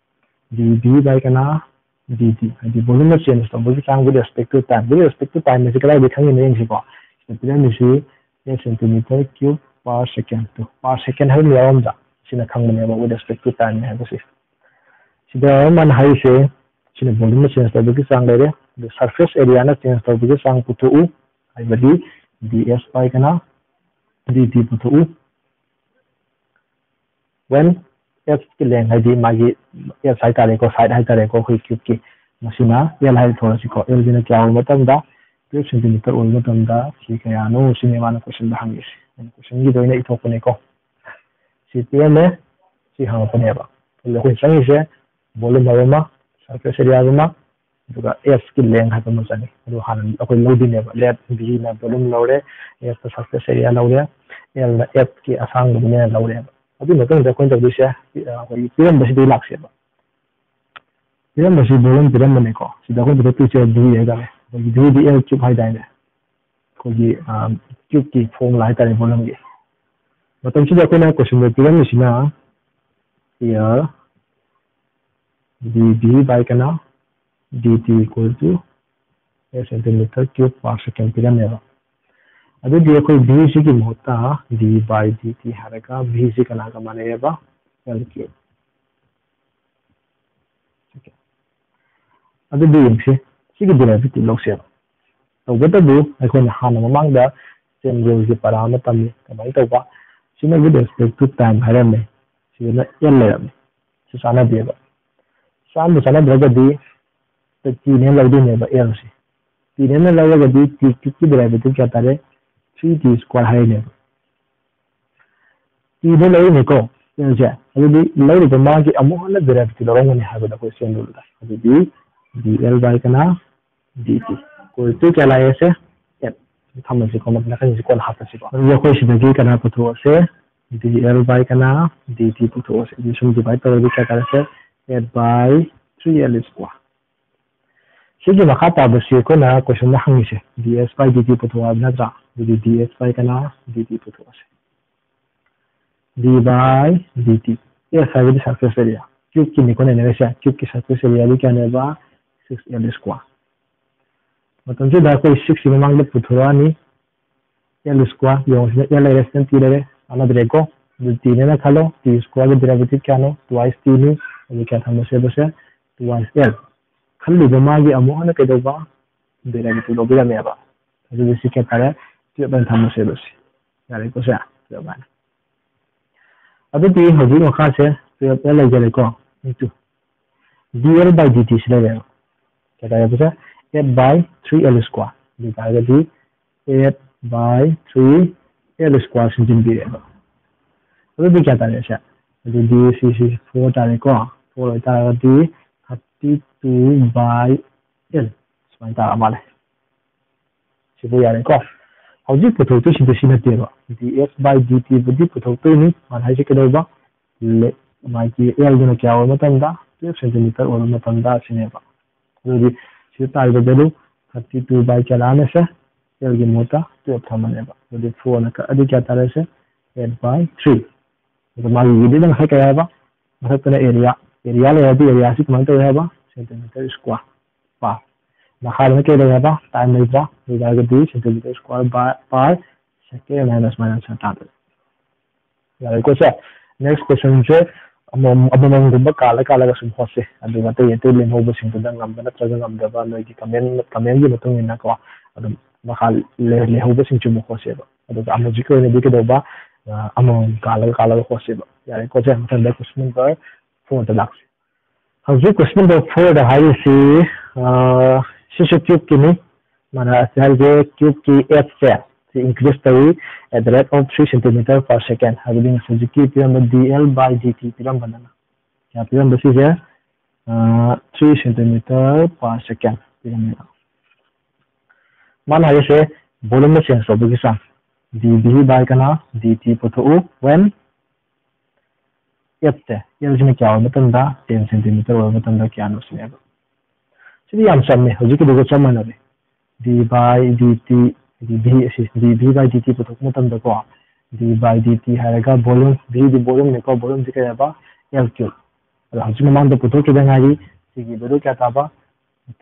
D V by ꯀꯅꯥ? D T꯫ ꯍꯥꯏꯗꯤ volume ꯅ change ꯇꯧꯕꯒꯤ ꯆꯥꯡ with respect to time꯫ With respect to time ꯑꯁꯤ ꯀꯗꯥꯏꯗꯒꯤ ꯈꯪꯉꯤꯅꯣ ꯌꯦꯡꯁꯤꯀꯣ꯫ ꯁꯤꯗ ꯄꯤꯔꯝꯃꯤꯁꯤ eight centimeter cube per second꯫ Two, per second ꯍꯥꯏꯕ ꯑꯃ ꯌꯥꯎꯔꯝꯗ꯭ꯔꯥ? ꯁꯤꯅ ꯈꯪꯕꯅꯦꯕ with respect to time ꯅꯤ ꯍꯥꯏꯕꯁꯤ꯫ ꯁꯤꯗ ꯃꯥꯅ ꯍꯥꯏꯔꯤꯁꯦ, ꯁꯤꯅ volume ꯅ change ꯇꯧꯕꯒꯤ ꯆꯥꯡ ꯂꯩꯔꯦ, ꯑꯗꯨ surface area ꯅ change ꯇꯧꯕꯒꯤ ꯆꯥꯡ ꯄꯨꯊꯣꯛꯎ, ꯍꯥꯏꯕꯗꯤ D S by ꯀꯅꯥ? D T ꯄꯨꯊꯣꯛꯎ꯫ When S ꯀꯤ length ꯍꯥꯏꯗꯤ ꯃꯥꯒꯤ S ꯍꯥꯏꯇꯥꯔꯦꯀꯣ, side ꯍꯥꯏꯇꯥꯔꯦꯀꯣ, ꯑꯩꯈꯣꯏ cube ꯀꯤ, ꯃꯁꯤꯅ L ꯍꯥꯏꯅ ꯊꯣꯛꯂꯁꯤꯀꯣ꯫ L ꯁꯤꯅ ꯀꯌꯥ ꯑꯣꯏꯕ ꯃꯇꯝꯗ? Twelve centimeter ꯑꯣꯏꯕ ꯃꯇꯝꯗ ꯁꯤ ꯀꯌꯥꯅꯣ? ꯁꯤꯅꯤ ꯃꯥꯅ question ꯗ ꯍꯪꯉꯤꯁꯦ꯫ ꯑꯩꯅ question ꯒꯤꯗ ꯑꯣꯏꯅ ꯏꯊꯣꯛꯄꯅꯦꯀꯣ꯫ ꯁꯤ ꯄꯤꯔꯝꯃꯦ, ꯁꯤ ꯍꯪꯉꯛꯄꯅꯦꯕ꯫ ꯑꯗꯨꯗ ꯑꯩꯈꯣꯏ ꯆꯪꯉꯤꯁꯦ volume ꯍꯥꯏꯕ ꯑꯃ, surface area ꯍꯥꯏꯕ ꯑꯃ, ꯑꯗꯨꯒ F ꯀꯤ length ꯍꯥꯏꯕ ꯑꯃ ꯆꯪꯉꯤ꯫ ꯑꯗꯨ ꯍꯥꯟꯅ ꯑꯩꯈꯣꯏ ꯂꯧꯗꯣꯏꯅꯦꯕ꯫ Let B ꯅ volume ꯂꯧꯔꯦ, F ꯅ surface area ꯂꯧꯔꯦ, L ꯅ F ꯀꯤ ꯑꯁꯥꯡꯕꯗꯨꯅ ꯂꯧꯔꯦꯕ꯫ ꯑꯗꯨꯒꯤ ꯃꯇꯨꯡꯗ ꯑꯩꯈꯣꯏꯅ ꯇꯧꯗꯣꯏꯁꯦ, ꯑꯩꯈꯣꯏꯒꯤ ꯄꯤꯔꯝꯕꯁꯤꯗꯩ ꯂꯥꯛꯁꯦꯕ꯫ ꯄꯤꯔꯝꯕꯁꯤ volume ꯄꯤꯔꯝꯕꯅꯤꯀꯣ꯫ ꯁꯤꯗ ꯑꯩꯈꯣꯏ ꯄꯤꯊꯣꯛꯇꯣꯏꯁꯦ D ꯍꯥꯏꯇꯥꯔꯦ꯫ ꯑꯩꯈꯣꯏꯒꯤ D ꯗꯤ L cube ꯍꯥꯏꯗꯥꯏꯅꯦ? ꯑꯩꯈꯣꯏꯒꯤ cube ꯀꯤ formula ꯍꯥꯏꯇꯥꯔꯦ volume ꯒꯤ꯫ ꯃꯇꯝꯁꯤꯗ ꯑꯩꯈꯣꯏꯅ question the ꯄꯤꯔꯝꯃꯤꯁꯤꯅ here dB by ꯀꯅꯥ dt equal to a centimeter cube per second ꯄꯤꯔꯝꯃꯦꯕ꯫ ꯑꯗꯨꯗꯤ ꯑꯩꯈꯣꯏ V ꯁꯤꯒꯤ ꯃꯍꯨꯠꯇ D by dt ꯍꯥꯏꯔꯒ V ꯁꯤ ꯀꯅꯥꯒ ꯃꯥꯟꯅꯩꯌꯦꯕ? L cube꯫ ꯑꯗꯨꯗꯤ ꯌꯦꯡꯁꯤ, ꯁꯤꯒꯤ derivative ꯂꯧꯁꯦꯕ꯫ ꯇꯧꯕꯇꯕꯨ ꯑꯩꯈꯣꯏꯅ ꯍꯥꯟꯅ ꯃꯃꯥꯡꯗ chain rule ꯒꯤ ꯄꯔꯥ ꯑꯃ ꯇꯝꯃꯤ꯫ ꯀꯃꯥꯏꯅ ꯇꯧꯕ? ꯁꯤꯅ with respect to time ꯍꯥꯏꯔꯝꯃꯦ, ꯁꯤꯗꯅ L ꯂꯩꯔꯝꯃꯦ꯫ ꯁꯤ ꯆꯥꯟꯅꯗꯦꯕ꯫ ꯆꯥꯟꯕꯨ ꯆꯥꯟꯅꯗ꯭ꯔꯒꯗꯤ T ꯅꯦ ꯂꯧꯗꯣꯏꯅꯦꯕ L ꯁꯦ꯫ T ꯅꯦꯅ ꯂꯧꯔꯒꯗꯤ T cube ꯀꯤ derivative ꯀꯌꯥ ꯇꯥꯔꯦ? Three T square ꯍꯥꯏꯔꯤꯅꯦꯕ꯫ T ꯗ ꯂꯧꯔꯤꯅꯦꯀꯣ L ꯁꯦ꯫ ꯑꯗꯨꯗꯤ ꯂꯧꯔꯤꯕ ꯃꯥꯒꯤ ꯑꯃꯨꯛ ꯍꯟꯅ derivative ꯂꯧꯔꯝꯒꯅꯤ ꯍꯥꯏꯕꯗ ꯑꯩꯈꯣꯏ chain rule ꯗ꯫ ꯑꯗꯨꯗꯤ dL by ꯀꯅꯥ? Dt꯫ Equal to ꯀꯌꯥ ꯂꯥꯛꯑꯦ ꯁꯦ? Eight꯫ ꯊꯝꯃꯁꯤꯀꯣ, ꯃꯊꯪ ꯅꯥꯀꯟꯁꯤ ꯀꯣꯟꯅ ꯍꯥꯞꯄꯁꯤꯀꯣ꯫ ꯑꯗꯨꯗꯤ ꯑꯩꯈꯣꯏ ꯁꯤꯗꯒꯤ ꯀꯅꯥ ꯄꯨꯊꯣꯛꯑꯁꯦ? Dl by ꯀꯅꯥ? Dt ꯄꯨꯊꯣꯛꯑꯁꯦ꯫ ꯑꯗꯨꯗꯤ ꯁꯨꯝ divide ꯇꯧꯔꯗꯤ ꯀꯌꯥ ꯇꯥꯔꯁꯦ? Eight by three L square꯫ ꯁꯤꯒꯤ ꯃꯈꯥ ꯇꯥꯕꯁꯤ ꯑꯩꯈꯣꯏꯅ question the ꯍꯪꯉꯤꯁꯦ ds by dt ꯄꯨꯊꯣꯛꯑꯣ ꯍꯥꯏꯕ ꯅꯠꯇ꯭ꯔꯥ? ꯑꯗꯨꯗꯤ ds by ꯀꯅꯥ? Dt ꯄꯨꯊꯣꯛꯑꯁꯦ꯫ D by dt꯫ S ꯍꯥꯏꯕꯗꯤ surface area꯫ Cube ꯀꯤꯅꯤꯀꯣ ꯅꯩꯅꯔꯤꯁꯦ꯫ Cube ꯀꯤ surface area ꯗꯤ ꯀꯌꯥꯅꯦꯕ? Six L square꯫ ꯃꯇꯝꯁꯤꯗ ꯑꯩꯈꯣꯏ six ꯁꯤ ꯃꯃꯥꯡꯗ ꯄꯨꯊꯣꯔꯛꯑꯅꯤ꯫ L square ꯌꯦꯡꯉꯨꯁꯤꯅ L ꯂꯩꯔꯦ, ꯁꯤꯅ T ꯂꯩꯔꯦ, ꯀꯥꯟꯅꯗ꯭ꯔꯦꯀꯣ꯫ ꯑꯗꯨ T ꯅꯦꯅ ꯈꯜꯂꯣ, T square ꯒꯤ derivative ꯀꯌꯥꯅꯣ? Twice T ꯅꯤ꯫ ꯑꯗꯨ ꯀꯌꯥ ꯊꯝꯃꯁꯦꯕꯁꯦ? Twice L꯫ ꯈꯜꯂꯤꯕ ꯃꯥꯒꯤ ꯑꯃꯨꯛ ꯍꯟꯅ ꯀꯩꯗꯧꯕ? Derivative ꯂꯧꯕꯤꯔꯝꯃꯦꯕ꯫ ꯑꯗꯨꯗꯤ ꯁꯤ ꯀꯌꯥ ꯇꯥꯔꯦ? Twelve ꯍꯥꯏꯅ ꯊꯝꯃꯁꯦꯕ ꯁꯤ꯫ ꯌꯥꯔꯦꯀꯣ ꯁꯦ? Twelve ꯍꯥꯏꯅ꯫ ꯑꯗꯨꯗꯤ ꯍꯧꯖꯤꯛ ꯃꯈꯥꯁꯦ twelve L ꯂꯩꯖꯔꯦꯀꯣ꯫ Into dL by dt ꯁꯤ ꯂꯩꯔꯦꯕ꯫ ꯀꯌꯥ ꯇꯥꯔꯦꯕꯁꯦ? Eight by three L square꯫ ꯑꯗꯨ ꯑꯣꯏꯇꯥꯔꯒꯗꯤ eight by three L square ꯁꯤꯟꯖꯤꯟꯕꯤꯔꯦꯕ꯫ ꯑꯗꯨꯗꯤ ꯀꯌꯥ ꯇꯥꯔꯦ ꯁꯦ? ꯑꯗꯨꯗꯤ ꯁꯤꯁꯤ four ꯇꯥꯔꯦꯀꯣ꯫ Four ꯑꯣꯏꯇꯥꯔꯒꯗꯤ thirty two by ꯑꯦꯜ ꯁꯨꯃꯥꯏꯅ ꯇꯥꯔ ꯃꯥꯜꯂꯦ꯫ ꯁꯤꯕꯨ ꯌꯥꯔꯦꯀꯣ꯫ ꯍꯧꯖꯤꯛ ꯄꯨꯊꯣꯛꯇꯣꯏꯁꯤꯗꯤ ꯁꯤ ꯅꯠꯇꯦꯕ, ꯗꯤ ꯑꯦꯁ ꯕꯥꯏ ꯗꯤ ꯇꯤꯕꯨꯗꯤ ꯄꯨꯊꯣꯛꯇꯣꯏꯅꯤ꯫ ꯃꯥꯅ ꯍꯥꯏꯁꯦ ꯀꯩꯗꯧꯕ? ꯂꯦ-, ꯃꯥꯒꯤ ꯑꯦꯜꯗꯨꯅ ꯀꯌꯥ ꯑꯣꯏꯕ ꯃꯇꯝꯗ? ꯇꯨꯌꯦꯜꯐ ꯁꯦꯟꯇꯤꯃꯤꯇꯔ ꯑꯣꯏꯕ ꯃꯇꯝꯗ ꯁꯤꯅꯦꯕ꯫ ꯑꯗꯨꯗꯤ ꯁꯤꯗ ꯇꯥꯔꯤꯕ ꯚꯦꯂꯨ ꯊꯥꯔꯇꯤ ꯇꯨ ꯕꯥꯏ ꯀꯌꯥ ꯂꯥꯛꯑꯅꯤ? ꯁꯦ, ꯑꯦꯜꯒꯤ ꯃꯍꯨꯠꯇ ꯇꯨꯌꯦꯜꯐ ꯊꯝꯃꯅꯦꯕ꯫ ꯑꯗꯨꯗꯤ ꯐꯣꯔꯅ ꯀꯛꯑꯗꯤ ꯀꯌꯥ ꯇꯥꯔꯦ? ꯁꯦ, ꯑꯦꯠ ꯕꯥꯏ ꯊ꯭ꯔꯤ꯫ ꯑꯗꯣ ꯃꯥꯒꯤ ꯌꯨꯅꯤꯠꯅ ꯉꯁꯥꯏ ꯀꯌꯥ ꯍꯥꯏꯕ? ꯃꯊꯛꯇꯅ ꯑꯦꯔꯤꯌꯥ, ꯑꯦꯔꯤꯌꯥ ꯂꯩꯔꯗꯤ ꯑꯦꯔꯤꯌꯥꯁꯤ ꯀꯃꯥꯏꯅ ꯇꯧꯋꯤ ꯍꯥꯏꯕ? ꯁꯦꯟꯇꯤꯃꯤꯇꯔ ꯁ꯭ꯀ꯭ꯋꯥꯔ ꯄꯥꯔ꯫ ꯃꯈꯥꯗꯅ ꯀꯩ ꯂꯩ ꯍꯥꯏꯕ? ꯇꯥꯏꯝ ꯂꯩꯇ꯭ꯔꯥ? ꯑꯗꯨ ꯑꯣꯏꯇꯥꯔꯒꯗꯤ ꯁꯦꯟꯇꯤꯃꯤꯇꯔ ꯁ꯭ꯀ꯭ꯋꯥꯔ ꯕꯥꯏ ꯄꯥꯔ ꯁꯦꯀꯦꯟ ꯍꯥꯏꯅ ꯁꯨꯃꯥꯏꯅ ꯑꯟꯁꯔ ꯇꯥꯗꯣꯏꯅꯤ꯫ ꯌꯥꯔꯦꯀꯣ ꯁꯦ? ꯅꯦꯛꯁ ꯀꯣꯏꯁꯟꯁꯦ ꯑꯃꯃꯝ, ꯑꯃꯃꯝꯒꯨꯝꯕ ꯀꯥꯜꯂ ꯀꯥꯜꯂꯒ ꯁꯨꯝ ꯍꯣꯠꯁꯦ, ꯑꯗꯨꯒ ꯑꯇꯩ ꯑꯇꯩ ꯂꯦꯝꯍꯧꯕꯁꯤꯡꯗꯨꯗ ꯉꯝꯕ ꯅꯠꯇ꯭ꯔꯒ ꯉꯝꯗꯕ ꯅꯣꯏꯒꯤ ꯀꯃꯦꯟ, ꯀꯃꯦꯟꯒꯤ ꯃꯇꯨꯡ ꯏꯟꯅꯀꯣ, ꯑꯗꯨꯝ ꯃꯈꯥ ꯂꯩ-, ꯂꯩꯍꯧꯕꯁꯤꯡꯁꯤꯕꯨ ꯍꯣꯠꯁꯦꯕ꯫ ꯑꯗꯨꯒ ꯍꯧꯖꯤꯛꯀꯤ ꯑꯣꯏꯅꯗꯤ ꯀꯩꯗꯧꯕ? ꯑ, ꯑꯃꯃꯝ ꯀꯥꯜꯂꯒ ꯀꯥꯜꯂꯒ ꯍꯣꯠꯁꯦꯕ꯫ ꯌꯥꯔꯦꯀꯣ ꯁꯦ? ꯃꯊꯪꯗ ꯀꯣꯏꯁꯟ ꯅꯝꯕꯔ ꯐꯣꯔꯗ ꯂꯥꯛꯁꯤ꯫ ꯍꯧꯖꯤꯛ ꯀꯣꯏꯁꯟ ꯅꯝꯕꯔ ꯐꯣꯔꯗ ꯍꯥꯏꯔꯤꯁꯤ, ꯑ, ꯁꯤꯁꯨ ꯀ꯭ꯌꯨꯕꯀꯤꯅꯤ꯫ ꯃꯥꯅ ꯑꯁꯤ ꯍꯥꯏꯔꯤꯁꯦ ꯀ꯭ꯌꯨꯕꯀꯤ ꯑꯦꯐꯁꯦ ꯁꯤ increase ꯇꯧꯏ at the rate of three centimeter per second, ꯍꯥꯏꯕꯗꯤ ꯉꯁꯥꯏ ꯍꯧꯖꯤꯛꯀꯤ ꯄꯤꯔꯝꯕ ꯗꯤ ꯑꯦꯜ ꯕꯥꯏ ꯗꯤ ꯇꯤ ꯄꯤꯔꯝꯕꯗꯅ ꯀꯌꯥ ꯄꯤꯔꯝꯕ ꯁꯤꯁꯦ? ꯑ, three centimeter per second ꯄꯤꯔꯝꯃꯦꯕ꯫ ꯃꯥꯅ ꯍꯥꯏꯔꯤꯁꯦ volume ꯗ change ꯇꯧꯕꯒꯤ ꯆꯥꯡ꯫ ꯗꯤ ꯚꯤ ꯕꯥꯏ ꯀꯅꯥ? D T ꯄꯨꯊꯣꯛꯎ꯫ When ꯑꯦꯐꯁꯦ, ꯑꯦꯜꯁꯤꯅ ꯀꯌꯥ ꯑꯣꯏꯕ ꯃꯇꯝꯗ? ꯇꯦꯟ ꯁꯦꯟꯇꯤꯃꯤꯇꯔ ꯑꯣꯏꯕ ꯃꯇꯝꯗ ꯀꯌꯥꯅꯣ ꯁꯤꯅꯦꯕ꯫ ꯁꯤꯗꯤ ꯌꯥꯝ ꯆꯝꯃꯦ, ꯍꯧꯖꯤꯛꯀꯤꯗꯨꯒ ꯆꯞ ꯃꯥꯟꯅꯔꯦ꯫ ꯗꯤ ꯕꯥꯏ ꯗꯤ ꯇꯤ, ꯗꯤ ꯚꯤ, ꯑꯁꯤ ꯗꯤ ꯚꯤ ꯕꯥꯏ ꯗꯤ ꯇꯤ ꯄꯨꯊꯣꯛꯄ ꯃꯇꯝꯗꯀꯣ, ꯗꯤ ꯕꯥꯏ ꯗꯤ ꯇꯤ ꯍꯥꯏꯔꯒ volume, ꯚꯤꯗꯤ volume ꯅꯤꯀꯣ, volume ꯁꯤ ꯀꯩ ꯍꯥꯏꯕ? L cube. ꯑꯗꯣ ꯍꯧꯖꯤꯛ ꯃꯃꯥꯡꯗ ꯄꯨꯊꯣꯛꯈꯤꯗ ꯉꯥꯏꯔꯤ, ꯁꯤꯒꯤ value ꯀꯌꯥ ꯇꯥꯕ?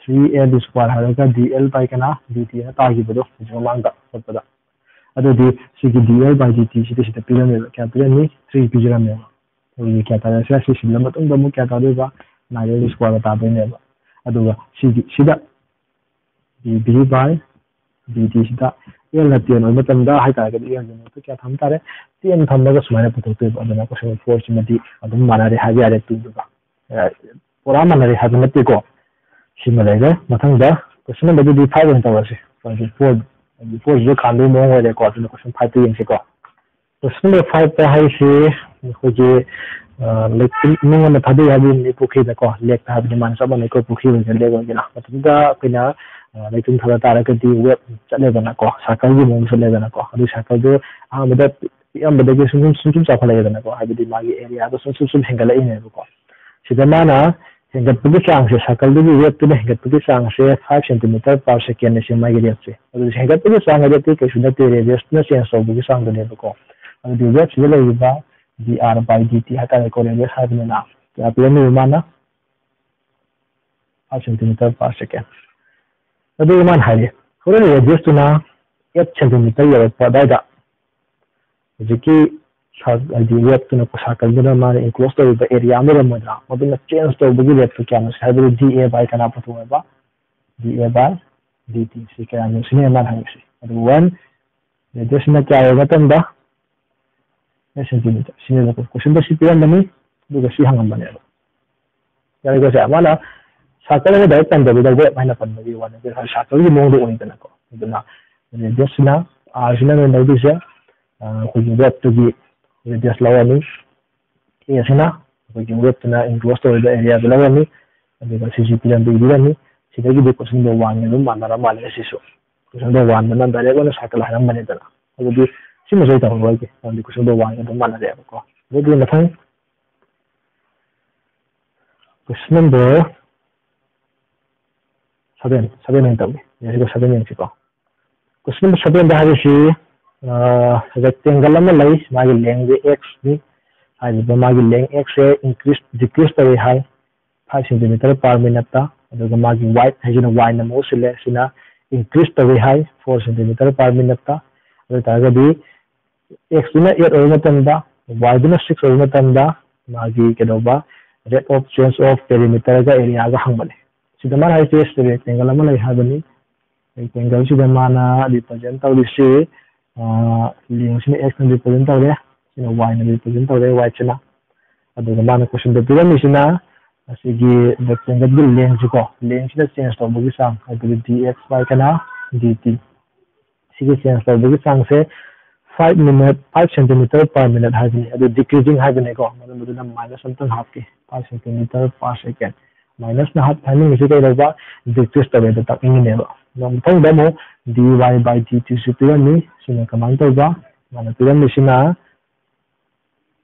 ꯊ꯭ꯔꯤ ꯑꯦꯜ ꯁ꯭ꯀ꯭ꯋꯥꯔ ꯍꯥꯏꯔꯒ ꯗꯤ ꯑꯦꯜ ꯕꯥꯏ ꯀꯅꯥ? ꯗꯤ ꯇꯤ ꯅ ꯇꯥꯈꯤꯕꯗꯣ ꯍꯧꯖꯤꯛ ꯃꯃꯥꯡꯗ ꯍꯣꯠꯄꯗ꯫ ꯑꯗꯨꯗꯤ ꯁꯤꯒꯤ ꯗꯤ ꯑꯦꯜ ꯕꯥꯏ ꯗꯤ ꯇꯤ ꯁꯤꯗ ꯁꯤꯗ ꯄꯤꯔꯝꯃꯦꯕ꯫ ꯀꯌꯥ ꯄꯤꯔꯝꯃꯤ? ꯊ꯭ꯔꯤ ꯄꯤꯖꯔꯝꯃꯦꯕ꯫ ꯑꯗꯨꯗꯤ ꯀꯌꯥ ꯇꯥꯔꯦ? ꯁꯤ ꯁꯤꯜꯂ ꯃꯇꯨꯡꯗ ꯑꯃꯨꯛ ꯀꯌꯥ ꯇꯥꯗꯣꯏꯕ? Nine L ꯁ꯭ꯀ꯭ꯋꯥꯔꯒ ꯇꯥꯗꯣꯏꯅꯦꯕ꯫ ꯑꯗꯨꯒ ꯁꯤꯒꯤ, ꯁꯤꯗ ꯗꯤ ꯚꯤ ꯕꯥꯏ ꯗꯤ ꯇꯤ ꯁꯤꯗ ꯑꯦꯜꯅ ꯇꯦꯟ ꯑꯣꯏꯕ ꯃꯇꯝꯗ ꯍꯥꯏꯇꯥꯔꯒꯗꯤ ꯑꯦꯜꯒꯤ ꯃꯍꯨꯠꯇ ꯀꯌꯥ ꯊꯝ ꯇꯥꯔꯦ? ꯇꯦꯟ ꯊꯝꯃꯒ ꯁꯨꯃꯥꯏꯅ ꯄꯨꯊꯣꯛꯇꯣꯏꯕ꯫ ꯑꯗꯨꯅ ꯀꯣꯏꯁꯟ ꯐꯣꯔꯁꯤꯃꯗꯤ ꯑꯗꯨꯝ ꯃꯥꯟꯅꯔꯦ ꯍꯥꯏꯕ ꯌꯥꯔꯦ, ꯇꯨꯗꯨꯒ꯫ ꯑ, ꯄꯨꯔꯥ ꯃꯥꯟꯅꯔꯦ ꯍꯥꯏꯕ ꯅꯠꯇꯦꯀꯣ꯫ ꯁꯤꯃ ꯂꯩꯔꯦ꯫ ꯃꯊꯪꯗ ꯀꯣꯏꯁꯟ ꯅꯝꯕꯔꯗꯨꯗꯤ ꯐꯥꯏꯚ ꯑꯣꯏꯅ ꯇꯧꯔꯁꯤ꯫ ꯀꯣꯏꯁꯟ ꯐꯣꯔ, ꯐꯣꯔꯁꯤꯁꯨ ꯈꯥꯝꯕꯒꯤ ꯃꯑꯣꯡ ꯑꯣꯏꯔꯦꯀꯣ꯫ ꯑꯗꯨꯅ ꯀꯣꯏꯁꯟ ꯐꯥꯏꯚꯇ ꯌꯦꯡꯁꯤꯀꯣ꯫ ꯀꯣꯏꯁꯟ ꯅꯝꯕꯔ ꯐꯥꯏꯚꯇ ꯍꯥꯏꯔꯤꯁꯤ ꯑꯩꯈꯣꯏꯒꯤ ꯂꯩꯇꯨꯝ ꯅꯨꯡ ꯑꯃ ꯊꯥꯗꯩ ꯍꯥꯏꯕꯗꯨꯅꯤ ꯄꯨꯈ꯭ꯔꯤꯗꯀꯣ, ꯂꯦꯛꯇ ꯍꯥꯏꯕꯗꯤ ꯃꯥꯅ ꯆꯞ ꯃꯥꯟꯅꯩꯀꯣ, ꯄꯨꯈ꯭ꯔꯤ ꯑꯣꯏꯒꯦꯔꯥ ꯂꯦꯛ ꯑꯣꯏꯒꯦꯔꯥ꯫ ꯃꯇꯝꯗꯨꯗ ꯑꯩꯈꯣꯏꯅ ꯂꯩꯇꯨꯝ ꯊꯥꯗ ꯇꯥꯔꯒꯗꯤ ꯋꯦꯞ ꯆꯠꯂꯦꯗꯅꯀꯣ, ꯁꯥꯏꯀꯜꯒꯤ ꯃꯑꯣꯡ ꯆꯠꯂꯦꯗꯅꯀꯣ꯫ ꯑꯗꯨ ꯁꯥꯏꯀꯜꯗꯨ ꯑꯍꯥꯟꯕꯗ ꯄꯤꯛꯑꯝꯕꯗꯒꯤ ꯁꯨꯝ ꯁꯨꯝ ꯁꯨꯝ ꯁꯨꯝ ꯆꯥꯎꯈꯠꯂꯛꯑꯦꯗꯅꯀꯣ, ꯍꯥꯏꯕꯗꯤ ꯃꯥꯒꯤ ꯑꯦꯔꯤꯌꯥꯗꯣ ꯁꯨꯝ ꯁꯨꯝ ꯁꯨꯝ ꯍꯦꯟꯒꯠꯂꯛꯏꯅꯦꯕꯀꯣ꯫ ꯁꯤꯗ ꯃꯥꯅ ꯍꯦꯟꯒꯠꯄꯒꯤ ꯆꯥꯡꯁꯦ, ꯁꯥꯏꯀꯜꯗꯨꯒꯤ ꯋꯦꯞꯇꯨꯅ ꯍꯦꯟꯒꯠꯄꯒꯤ ꯆꯥꯡꯁꯦ five centimeter per second ꯁꯦ ꯃꯥꯒꯤ ꯔꯦꯠꯁꯦ꯫ ꯑꯗꯨ ꯍꯦꯟꯒꯠꯄꯒꯤ ꯆꯥꯡ ꯍꯥꯏꯗꯤ ꯑꯇꯩ ꯀꯩꯁꯨ ꯅꯠꯇꯦ, ꯔꯦꯗꯤꯌꯁꯇꯨꯅ ꯆꯦꯟꯖ ꯇꯧꯕꯒꯤ ꯆꯥꯡꯗꯨꯅꯦꯕꯀꯣ꯫ ꯑꯗꯨꯗꯤ ꯋꯦꯞꯁꯤꯗ ꯂꯩꯔꯤꯕ ꯗꯤ ꯑꯥꯔ ꯕꯥꯏ ꯗꯤ ꯇꯤ ꯍꯥꯏꯇꯥꯔꯦꯀꯣ, ꯔꯦꯗꯤꯌꯁ ꯍꯥꯏꯕꯅꯤꯅ ꯀꯌꯥ ꯄꯤꯔꯝꯃꯤꯕ ꯃꯥꯅ? Five centimeter per second꯫ ꯑꯗꯨꯒ ꯃꯥꯅ ꯍꯥꯏꯔꯤ, ꯍꯣꯔꯦꯟ ꯔꯦꯗꯤꯌꯁꯇꯨꯅ eight centimeter ꯌꯧꯔꯛꯄ ꯑꯗꯨꯋꯥꯏꯗ ꯍꯧꯖꯤꯛꯀꯤ ꯁꯥ-, ꯍꯥꯏꯗꯤ ꯋꯦꯞꯇꯨꯅ, ꯁꯥꯏꯀꯜꯗꯨꯅ ꯃꯥꯅ ꯏꯟꯀ꯭ꯂꯣꯁ ꯇꯧꯔꯤꯕ ꯑꯦꯔꯤꯌꯥ ꯑꯃ ꯂꯩꯔꯝꯃꯣꯏꯗ꯭ꯔꯥ? ꯃꯗꯨꯅ ꯆꯦꯟꯖ ꯇꯧꯕꯒꯤ ꯔꯦꯠꯇꯨ ꯀꯌꯥꯅꯣ ꯁꯤ ꯍꯥꯏꯕꯗꯤ ꯗꯤ ꯑꯦ ꯕꯥꯏ ꯀꯅꯥ ꯄꯨꯊꯣꯛꯑꯦꯕ? ꯗꯤ ꯑꯦ ꯕꯥꯏ ꯗꯤ ꯇꯤ꯫ ꯁꯤ ꯀꯌꯥꯅꯣ ꯁꯤꯅꯦ ꯃꯥꯅ ꯍꯪꯉꯤꯁꯦ꯫ ꯑꯗꯨ ꯋꯥꯟ ꯔꯦꯗꯤꯌꯁꯁꯤꯅ ꯀꯌꯥ ꯌꯧꯕ ꯃꯇꯝꯗ? Eight centimetre ꯁꯤꯅꯦꯕꯀꯣ꯫ ꯀꯣꯏꯁꯟꯗ ꯁꯤ ꯄꯤꯔꯝꯕꯅꯤ, ꯑꯗꯨꯒ ꯁꯤ ꯍꯪꯉꯝꯕꯅꯦꯕ꯫ ꯌꯥꯔꯦꯀꯣ, ꯁꯦ ꯃꯥꯅ ꯁꯥꯏꯀꯜ ꯑꯃ ꯗꯥꯏꯔꯦꯛ ꯄꯟꯗꯕꯤꯗ ꯋꯦꯞ ꯍꯥꯏꯅ ꯄꯟꯕꯒꯤ ꯋꯥꯅꯤ, ꯁꯥꯏꯀꯜꯒꯤ ꯃꯑꯣꯡꯗ ꯑꯣꯏꯗꯅꯀꯣ꯫ ꯑꯗꯨꯅ ꯔꯦꯗꯤꯌꯁꯁꯤꯅ, ꯑꯥꯔꯁꯤꯅ ꯅꯣꯏ ꯂꯧꯗꯣꯏꯁꯦ, ꯑ, ꯑꯩꯈꯣꯏꯒꯤ ꯋꯦꯞꯇꯨꯒꯤ ꯔꯦꯗꯤꯌꯁ ꯂꯧꯔꯅꯤ꯫ ꯑꯦꯁꯤꯅ ꯑꯩꯈꯣꯏꯒꯤ ꯋꯦꯞꯇꯨꯅ ꯏꯟꯀ꯭ꯂꯣꯁ ꯇꯧꯔꯤꯕ ꯑꯦꯔꯤꯌꯥꯗꯨ ꯂꯧꯔꯅꯤ꯫ ꯑꯗꯨꯒ ꯁꯤꯁꯤ ꯄꯤꯔꯝꯕ ꯏꯕꯤꯔꯅꯤ꯫ ꯁꯤꯗꯒꯤꯗꯤ ꯀꯣꯏꯁꯟꯗ ꯋꯥꯟꯒ ꯑꯗꯨꯝ ꯃꯥꯟꯅꯔ ꯃꯥꯜꯂꯦ ꯁꯤꯁꯨ꯫ ꯀꯣꯏꯁꯟꯗ ꯋꯥꯟꯗꯅ ꯗꯥꯏꯔꯦꯛ ꯑꯣꯏꯅ ꯁꯥꯏꯀꯜ ꯍꯥꯏꯔꯝꯕꯅꯤꯗꯅ꯫ ꯑꯗꯨꯗꯤ ꯁꯤꯃꯁꯨ ꯑꯩ ꯇꯧꯔꯔꯣꯏꯒꯦ, ꯃꯔꯝꯗꯤ ꯀꯣꯏꯁꯟꯗ ꯋꯥꯟꯒ ꯑꯗꯨꯝ ꯃꯥꯟꯅꯔꯦꯕꯀꯣ꯫ ꯑꯗꯨꯗꯤ ꯃꯊꯪ ꯀꯣꯏꯁꯟ ꯅꯝꯕꯔ ꯁꯚꯦꯟ, ꯁꯚꯦꯟ ꯑꯣꯏꯅ ꯇꯧꯒꯦ꯫ ꯌꯦꯡꯁꯤꯀꯣ, ꯁꯚꯦꯟ ꯌꯦꯡꯁꯤꯀꯣ꯫ ꯀꯣꯏꯁꯟ ꯅꯝꯕꯔ ꯁꯚꯦꯟꯗ ꯍꯥꯏꯔꯤꯁꯤ, ꯔꯦꯛꯇꯦꯡꯒꯜ ꯑꯃ ꯂꯩ, ꯃꯥꯒꯤ ꯂꯦꯡꯁꯦ ꯑꯦꯛꯁꯅꯤ꯫ ꯍꯥꯏꯔꯤꯕ ꯃꯥꯒꯤ ꯂꯦꯡ ꯑꯦꯛꯁꯁꯦ ꯏꯟꯀ꯭ꯔꯤꯁ ꯗꯤꯀ꯭ꯔꯤꯁ ꯇꯧꯏ ꯍꯥꯏ, five centimeter per minute꯫ ꯑꯗꯨꯒ ꯃꯥꯒꯤ ꯋꯥꯏꯠ ꯍꯥꯏꯁꯤꯅ ꯋꯥꯏꯅ ꯃꯍꯨꯠ ꯁꯤꯜꯂꯦ, ꯁꯤꯅ ꯏꯟꯀ꯭ꯔꯤꯁ ꯇꯧꯏ ꯍꯥꯏ, four centimeter per minute꯫ ꯑꯗꯨ ꯑꯣꯏ ꯇꯥꯔꯒꯗꯤ ꯑꯦꯛꯁꯇꯨꯅ ꯑꯦꯠ ꯑꯣꯏꯕ ꯃꯇꯝꯗ, ꯋꯥꯏꯗꯨꯅ ꯁꯤꯛꯁ ꯑꯣꯏꯕ ꯃꯇꯝꯗ ꯃꯥꯒꯤ ꯀꯩꯗꯧꯕ, rate of change of perimeterꯒ ꯑꯦꯔꯤꯌꯥꯒ ꯍꯪꯕꯅꯦ꯫ ꯁꯤꯗ ꯃꯥꯅ ꯍꯥꯏꯔꯤꯁꯦ ꯔꯦꯛꯇꯦꯡꯒꯜ ꯑꯃ ꯂꯩ ꯍꯥꯏꯕꯅꯤ꯫ ꯔꯦꯛꯇꯦꯡꯒꯜꯁꯤꯗ ꯃꯥꯅ ꯔꯤꯄ꯭ꯔꯖꯦꯟ ꯇꯧꯔꯤꯁꯤ, ꯑ, ꯂꯦꯡꯁꯤꯅ ꯑꯦꯛꯁꯅ ꯔꯤꯄ꯭ꯔꯖꯦꯟ ꯇꯧꯔꯦ, ꯁꯤꯅ ꯋꯥꯏꯅ ꯔꯤꯄ꯭ꯔꯖꯦꯟ ꯇꯧꯔꯦ, ꯋꯥꯏꯠꯁꯤꯅ꯫ ꯑꯗꯨꯒ ꯃꯥꯅ ꯀꯣꯏꯁꯟꯗ ꯄꯤꯔꯝꯃꯤꯁꯤꯅ ꯑꯁꯤꯒꯤ ꯔꯦꯛꯇꯦꯡꯒꯜꯒꯤ ꯂꯦꯡꯁꯤꯀꯣ, ꯂꯦꯡꯁꯤꯅ ꯆꯦꯟꯖ ꯇꯧꯕꯒꯤ ꯆꯥꯡ, ꯍꯥꯏꯕꯗꯤ ꯗꯤ ꯑꯦꯛꯁ ꯕꯥꯏ ꯀꯅꯥ, ꯗꯤ ꯇꯤ꯫ ꯁꯤꯒꯤ ꯆꯦꯟꯖ ꯇꯧꯕꯒꯤ ꯆꯥꯡꯁꯦ five minute five centimeter per minute ꯍꯥꯏꯕꯅꯤ, ꯑꯗꯨ decreasing ꯍꯥꯏꯕꯅꯤꯀꯣ, ꯃꯔꯝ ꯑꯗꯨꯅ minus ꯑꯝꯇꯪ ꯍꯥꯞꯀꯦ, five centimeter per second꯫ Minusꯅ ꯍꯥꯏꯅꯤꯡꯉꯤꯁꯤ ꯀꯩꯗꯧꯕ? Decrease ꯇꯧꯋꯦꯗ ꯇꯥꯛꯅꯤꯡꯉꯤꯅꯦꯕ꯫ ꯑꯗꯣ ꯃꯊꯪꯗ ꯑꯃꯨꯛ dy by dtꯁꯨ ꯄꯤꯔꯝꯃꯤ꯫ ꯁꯤꯅ ꯀꯃꯥꯏꯅ ꯇꯧꯕ? ꯃꯥꯅ ꯄꯤꯔꯝꯃꯤꯁꯤꯅ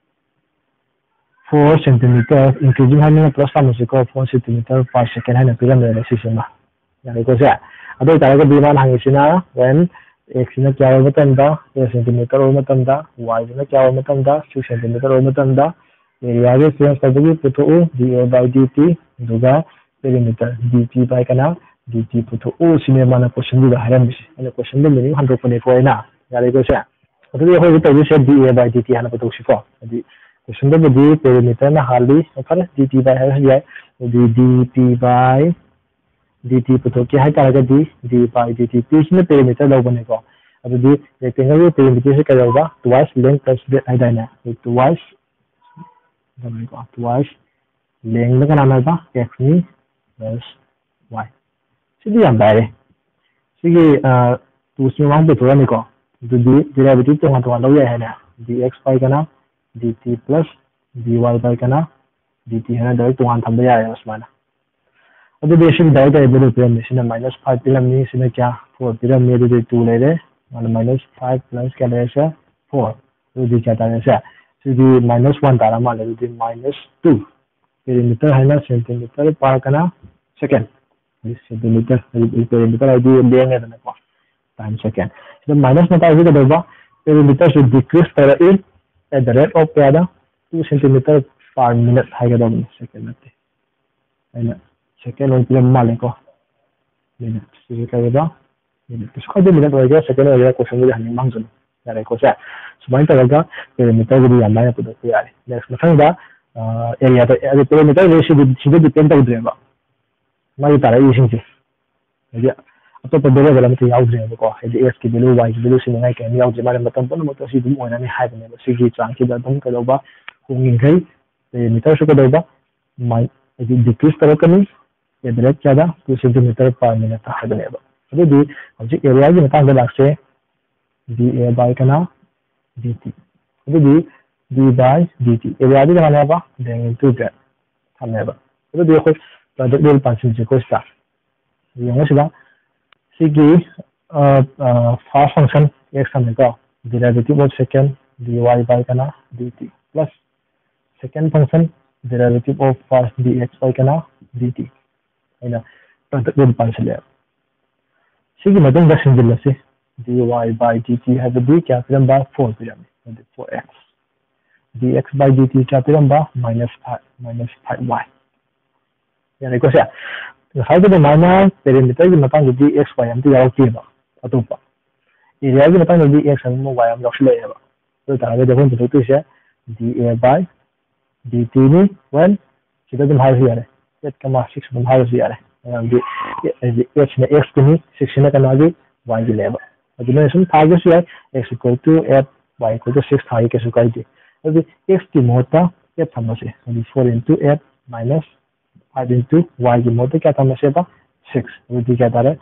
four centimeter, increasing ꯍꯥꯏꯅꯤꯅ plus ꯊꯝꯃꯁꯤꯀꯣ, four centimeter per second ꯍꯥꯏꯅ ꯄꯤꯔꯝꯃꯦꯕ ꯁꯤꯁꯤꯃ꯫ ꯌꯥꯔꯦꯀꯣ ꯁꯦ? ꯑꯗꯨ ꯑꯣꯏꯇꯥꯔꯒꯗꯤ ꯃꯥꯅ ꯍꯪꯉꯤꯁꯤꯅ, when x ꯁꯤꯅ ꯀꯌꯥ ꯑꯣꯏꯕ ꯃꯇꯝꯗ, four centimeter ꯑꯣꯏꯕ ꯃꯇꯝꯗ, y ꯁꯤꯅ ꯀꯌꯥ ꯑꯣꯏꯕ ꯃꯇꯝꯗ, six centimeter ꯑꯣꯏꯕ ꯃꯇꯝꯗ, areaꯒꯤ change ꯇꯧꯕꯒꯤ ꯄꯨꯊꯣꯛꯎ, da by dt, ꯑꯗꯨꯒ perimeter dt by ꯀꯅꯥ? Dt ꯄꯨꯊꯣꯛꯎ ꯁꯤꯅꯦ ꯃꯥꯅ questionꯗꯨꯗ ꯍꯥꯏꯔꯝꯃꯤꯁꯦ꯫ ꯑꯩꯅ questionꯗꯨ meaning ꯍꯟꯗꯣꯛꯄꯅꯤꯀꯣ ꯑꯩꯅ꯫ ꯌꯥꯔꯦꯀꯣ ꯁꯦ? ꯑꯗꯨꯗꯤ ꯑꯩꯈꯣꯏ ꯍꯧꯖꯤꯛ ꯇꯧꯗꯣꯏꯁꯦ da by dt ꯍꯥꯟꯅ ꯄꯨꯊꯣꯛꯁꯤꯀꯣ꯫ ꯍꯥꯏꯗꯤ questionꯗꯕꯨꯗꯤ perimeterꯅ ꯍꯥꯜꯂꯤ꯫ ꯐꯔꯦ, dt by ꯍꯥꯏꯔꯁꯨ ꯌꯥꯏ꯫ ꯑꯗꯨꯗꯤ dt by dt ꯄꯨꯊꯣꯛꯀꯦ ꯍꯥꯏꯇꯥꯔꯒꯗꯤ, d by dt, P ꯁꯤꯅ perimeter ꯂꯧꯕꯅꯤꯀꯣ꯫ ꯑꯗꯨꯗꯤ rectangleꯒꯤ perimeterꯁꯦ ꯀꯩꯗꯧꯕ? Twice length plus breadth ꯍꯥꯏꯗꯥꯏꯅꯦ? Twice, twice lengthꯅ ꯀꯅꯥꯅꯣ ꯍꯥꯏꯕ? X ꯅꯤ plus y꯫ ꯁꯤꯗꯤ ꯌꯥꯝ ꯂꯥꯏꯔꯦ꯫ ꯁꯤꯒꯤ, ꯑ, two ꯁꯤ ꯃꯃꯥꯡ ꯄꯨꯊꯣꯛꯑꯅꯤꯀꯣ꯫ ꯑꯗꯨꯗꯤ derivative ꯇꯣꯉꯥꯟ ꯇꯣꯉꯥꯟ ꯂꯧ ꯌꯥꯏ ꯍꯥꯏꯅꯦ꯫ Dx by ꯀꯅꯥ? Dt plus dy by ꯀꯅꯥ? Dt ꯍꯥꯏꯅ direct ꯇꯣꯉꯥꯟ ꯊꯝꯕ ꯌꯥꯔꯦꯕ ꯁꯨꯃꯥꯏꯅ꯫ ꯑꯗꯨꯗꯤ ꯁꯤꯒꯤ direct value ꯄꯤꯔꯝꯃꯤ꯫ ꯁꯤꯅ minus five ꯄꯤꯔꯝꯃꯤ, ꯁꯤꯅ ꯀꯌꯥ? Four ꯄꯤꯔꯝꯃꯤ꯫ ꯑꯗꯨꯗꯤ two ꯂꯩꯔꯦ꯫ ꯃꯥꯅ minus five plus ꯀꯌꯥ ꯂꯩꯔꯦ? Four꯫ ꯑꯗꯨꯗꯤ ꯀꯌꯥ ꯇꯥꯔꯦ ꯁꯦ? ꯁꯤꯗꯤ minus one ꯇꯥꯔ ꯃꯥꯜꯂꯦ꯫ ꯑꯗꯨꯗꯤ minus two꯫ Perimeter ꯍꯥꯏꯅ centimeter per ꯀꯅꯥ? Second꯫ Centimeter, perimeter ꯍꯥꯏꯗꯤ lengthꯅꯦꯗꯅꯀꯣ, time second꯫ ꯁꯤꯗ minus ꯃꯇꯥꯏꯁꯤ ꯀꯩꯗꯧꯕ? Perimeterꯁꯨ decrease ꯇꯧꯔꯛꯏ at the rate of ꯀꯌꯥꯗ? Two centimeter per minute ꯍꯥꯏꯒꯗꯕꯅꯤ, second ꯅꯠꯇꯦ꯫ ꯑꯩꯅ second ꯑꯣꯏꯅ ꯄꯤꯔꯝꯕ ꯃꯥꯜꯂꯦꯀꯣ꯫ Minute꯫ ꯁꯤꯁꯦ ꯀꯩ ꯑꯣꯏꯕ? Minute꯫ ꯀꯩꯁꯨ ꯀꯥꯏꯗꯦ, minute ꯑꯣꯏꯒꯦꯔꯥ second ꯑꯣꯏꯒꯦꯔꯥ, questionꯗꯨꯗꯤ ꯍꯪꯅꯤꯡꯕ ꯍꯪꯖꯅꯨ꯫ ꯌꯥꯔꯦꯀꯣ ꯁꯦ? ꯁꯨꯃꯥꯏꯅ ꯇꯧꯔꯒ perimeterꯒꯤꯗꯤ ꯌꯥꯝ ꯂꯥꯏꯅ ꯄꯨꯊꯣꯛꯄ ꯌꯥꯔꯦ꯫ Next, ꯃꯊꯪꯗ, ꯑ, areaꯗ, ꯑꯗꯨ perimeterꯁꯦ ꯁꯤꯗꯤ, ꯁꯤꯗ depend ꯇꯧꯗ꯭ꯔꯦꯕ꯫ ꯃꯥꯒꯤ ꯇꯥꯔꯛꯏꯁꯤꯡꯁꯦ꯫ ꯍꯥꯏꯗꯤ ꯑꯇꯣꯞꯄ variable ꯑꯃꯠꯇ ꯌꯥꯎꯗ꯭ꯔꯦꯕꯀꯣ꯫ ꯍꯥꯏꯗꯤ x ꯀꯤ value, y ꯒꯤ value ꯁꯤꯟꯅꯤꯡꯉꯥꯏ ꯀꯔꯤꯝ ꯌꯥꯎꯗ꯭ꯔꯦ꯫ ꯃꯥꯅ ꯃꯇꯝ ꯄꯨꯝꯅꯃꯛꯇ ꯁꯤ ꯑꯗꯨꯝ ꯑꯣꯏꯔꯅꯤ ꯍꯥꯏꯕꯅꯦꯕ꯫ ꯁꯤꯒꯤ ꯆꯥꯡꯁꯤꯗ ꯑꯗꯨꯝ ꯀꯩꯗꯧꯕ? ꯍꯣꯡꯉꯤꯈꯩ perimeterꯁꯨ ꯀꯩꯗꯧꯕ? ꯃꯥꯏ-, ꯍꯥꯏꯗꯤ decrease ꯇꯧꯔꯛꯀꯅꯤ꯫ At the rate ꯀꯌꯥꯗ? Two centimeter per minute ꯍꯥꯏꯕꯅꯦꯕ꯫ ꯑꯗꯨꯗꯤ ꯍꯧꯖꯤꯛ areaꯒꯤ ꯃꯇꯥꯡꯗ ꯂꯥꯛꯁꯦ꯫ Da by ꯀꯅꯥ? dt꯫ ꯑꯗꯨꯗꯤ d by dt, area ꯗꯤ ꯀꯃꯥꯏꯅ ꯍꯥꯏꯕ? Length into breadth ꯊꯝꯃꯦꯕ꯫ ꯑꯗꯨꯗꯤ ꯑꯩꯈꯣꯏ product rule ꯄꯥꯟꯁꯤꯟꯁꯦ ꯑꯩꯈꯣꯏ ꯁꯤꯗ꯫ ꯌꯦꯡꯉꯣ ꯁꯤꯗ, ꯁꯤꯒꯤ first function x ꯊꯝꯃꯦꯀꯣ, derivative of second dy by ꯀꯅꯥ? Dt plus second function derivative of first dx by ꯀꯅꯥ? Dt꯫ ꯑꯩꯅ product rule ꯄꯥꯟꯁꯤꯜꯂꯦꯕ꯫ ꯁꯤꯒꯤ ꯃꯇꯨꯡꯗ ꯁꯤꯟꯖꯤꯜꯂꯁꯤ꯫ Dy by dt ꯍꯥꯏꯕꯗꯤ ꯀꯌꯥ ꯄꯤꯔꯝꯕ? Four ꯄꯤꯔꯝꯃꯤ, ꯑꯗꯨꯗꯤ four x꯫ Dx by dt ꯀꯌꯥ ꯄꯤꯔꯝꯕ? Minus five, minus five y꯫ ꯌꯥꯔꯦꯀꯣ ꯁꯦ? ꯉꯁꯥꯏꯒꯤ ꯑꯗꯨꯃꯥꯏꯅ perimeter ꯒꯤ ꯃꯇꯥꯡꯗꯗꯤ x y ꯑꯝꯇ ꯌꯥꯎꯔꯛꯇꯦꯕ꯫ ꯑꯇꯣꯞꯄ area ꯒꯤ ꯃꯇꯥꯡꯗꯗꯤ x ꯑꯃ y ꯑꯃ ꯌꯥꯎꯁꯤꯜꯂꯛꯑꯦꯕ꯫ ꯑꯗꯨ ꯑꯣꯏ ꯇꯥꯔꯒꯗꯤ ꯑꯩꯈꯣꯏꯅ ꯄꯨꯊꯣꯛꯇꯣꯏꯁꯦ da by dt ꯅꯤ꯫ When ꯁꯤꯗ ꯑꯗꯨꯝ ꯍꯥꯏꯔꯁꯨ ꯌꯥꯔꯦ, eight comma six ꯑꯗꯨꯝ ꯍꯥꯏꯔꯁꯨ ꯌꯥꯔꯦ꯫ ꯃꯔꯝꯗꯤ eight ꯁꯤꯅ x ꯀꯤꯅꯤ, six ꯁꯤꯅ ꯀꯅꯥꯒꯤ? Y ꯒꯤꯅꯦꯕ꯫ ꯑꯗꯨ ꯅꯣꯏꯅ ꯁꯨꯝ ꯊꯥꯒꯦꯁꯨ ꯌꯥꯏ, x equal to eight, y equal to six ꯊꯥꯒꯦ, ꯀꯩꯁꯨ ꯀꯥꯏꯗꯦ꯫ ꯑꯗꯨꯗꯤ x ꯀꯤ ꯃꯍꯨꯠꯇ eight ꯊꯝꯃꯁꯦ꯫ ꯑꯗꯨꯗꯤ four into eight minus five into y ꯒꯤ ꯃꯍꯨꯠꯇ ꯀꯌꯥ ꯊꯝꯃꯁꯦꯕ? Six꯫ ꯑꯗꯨꯗꯤ ꯀꯌꯥ ꯇꯥꯔꯦ?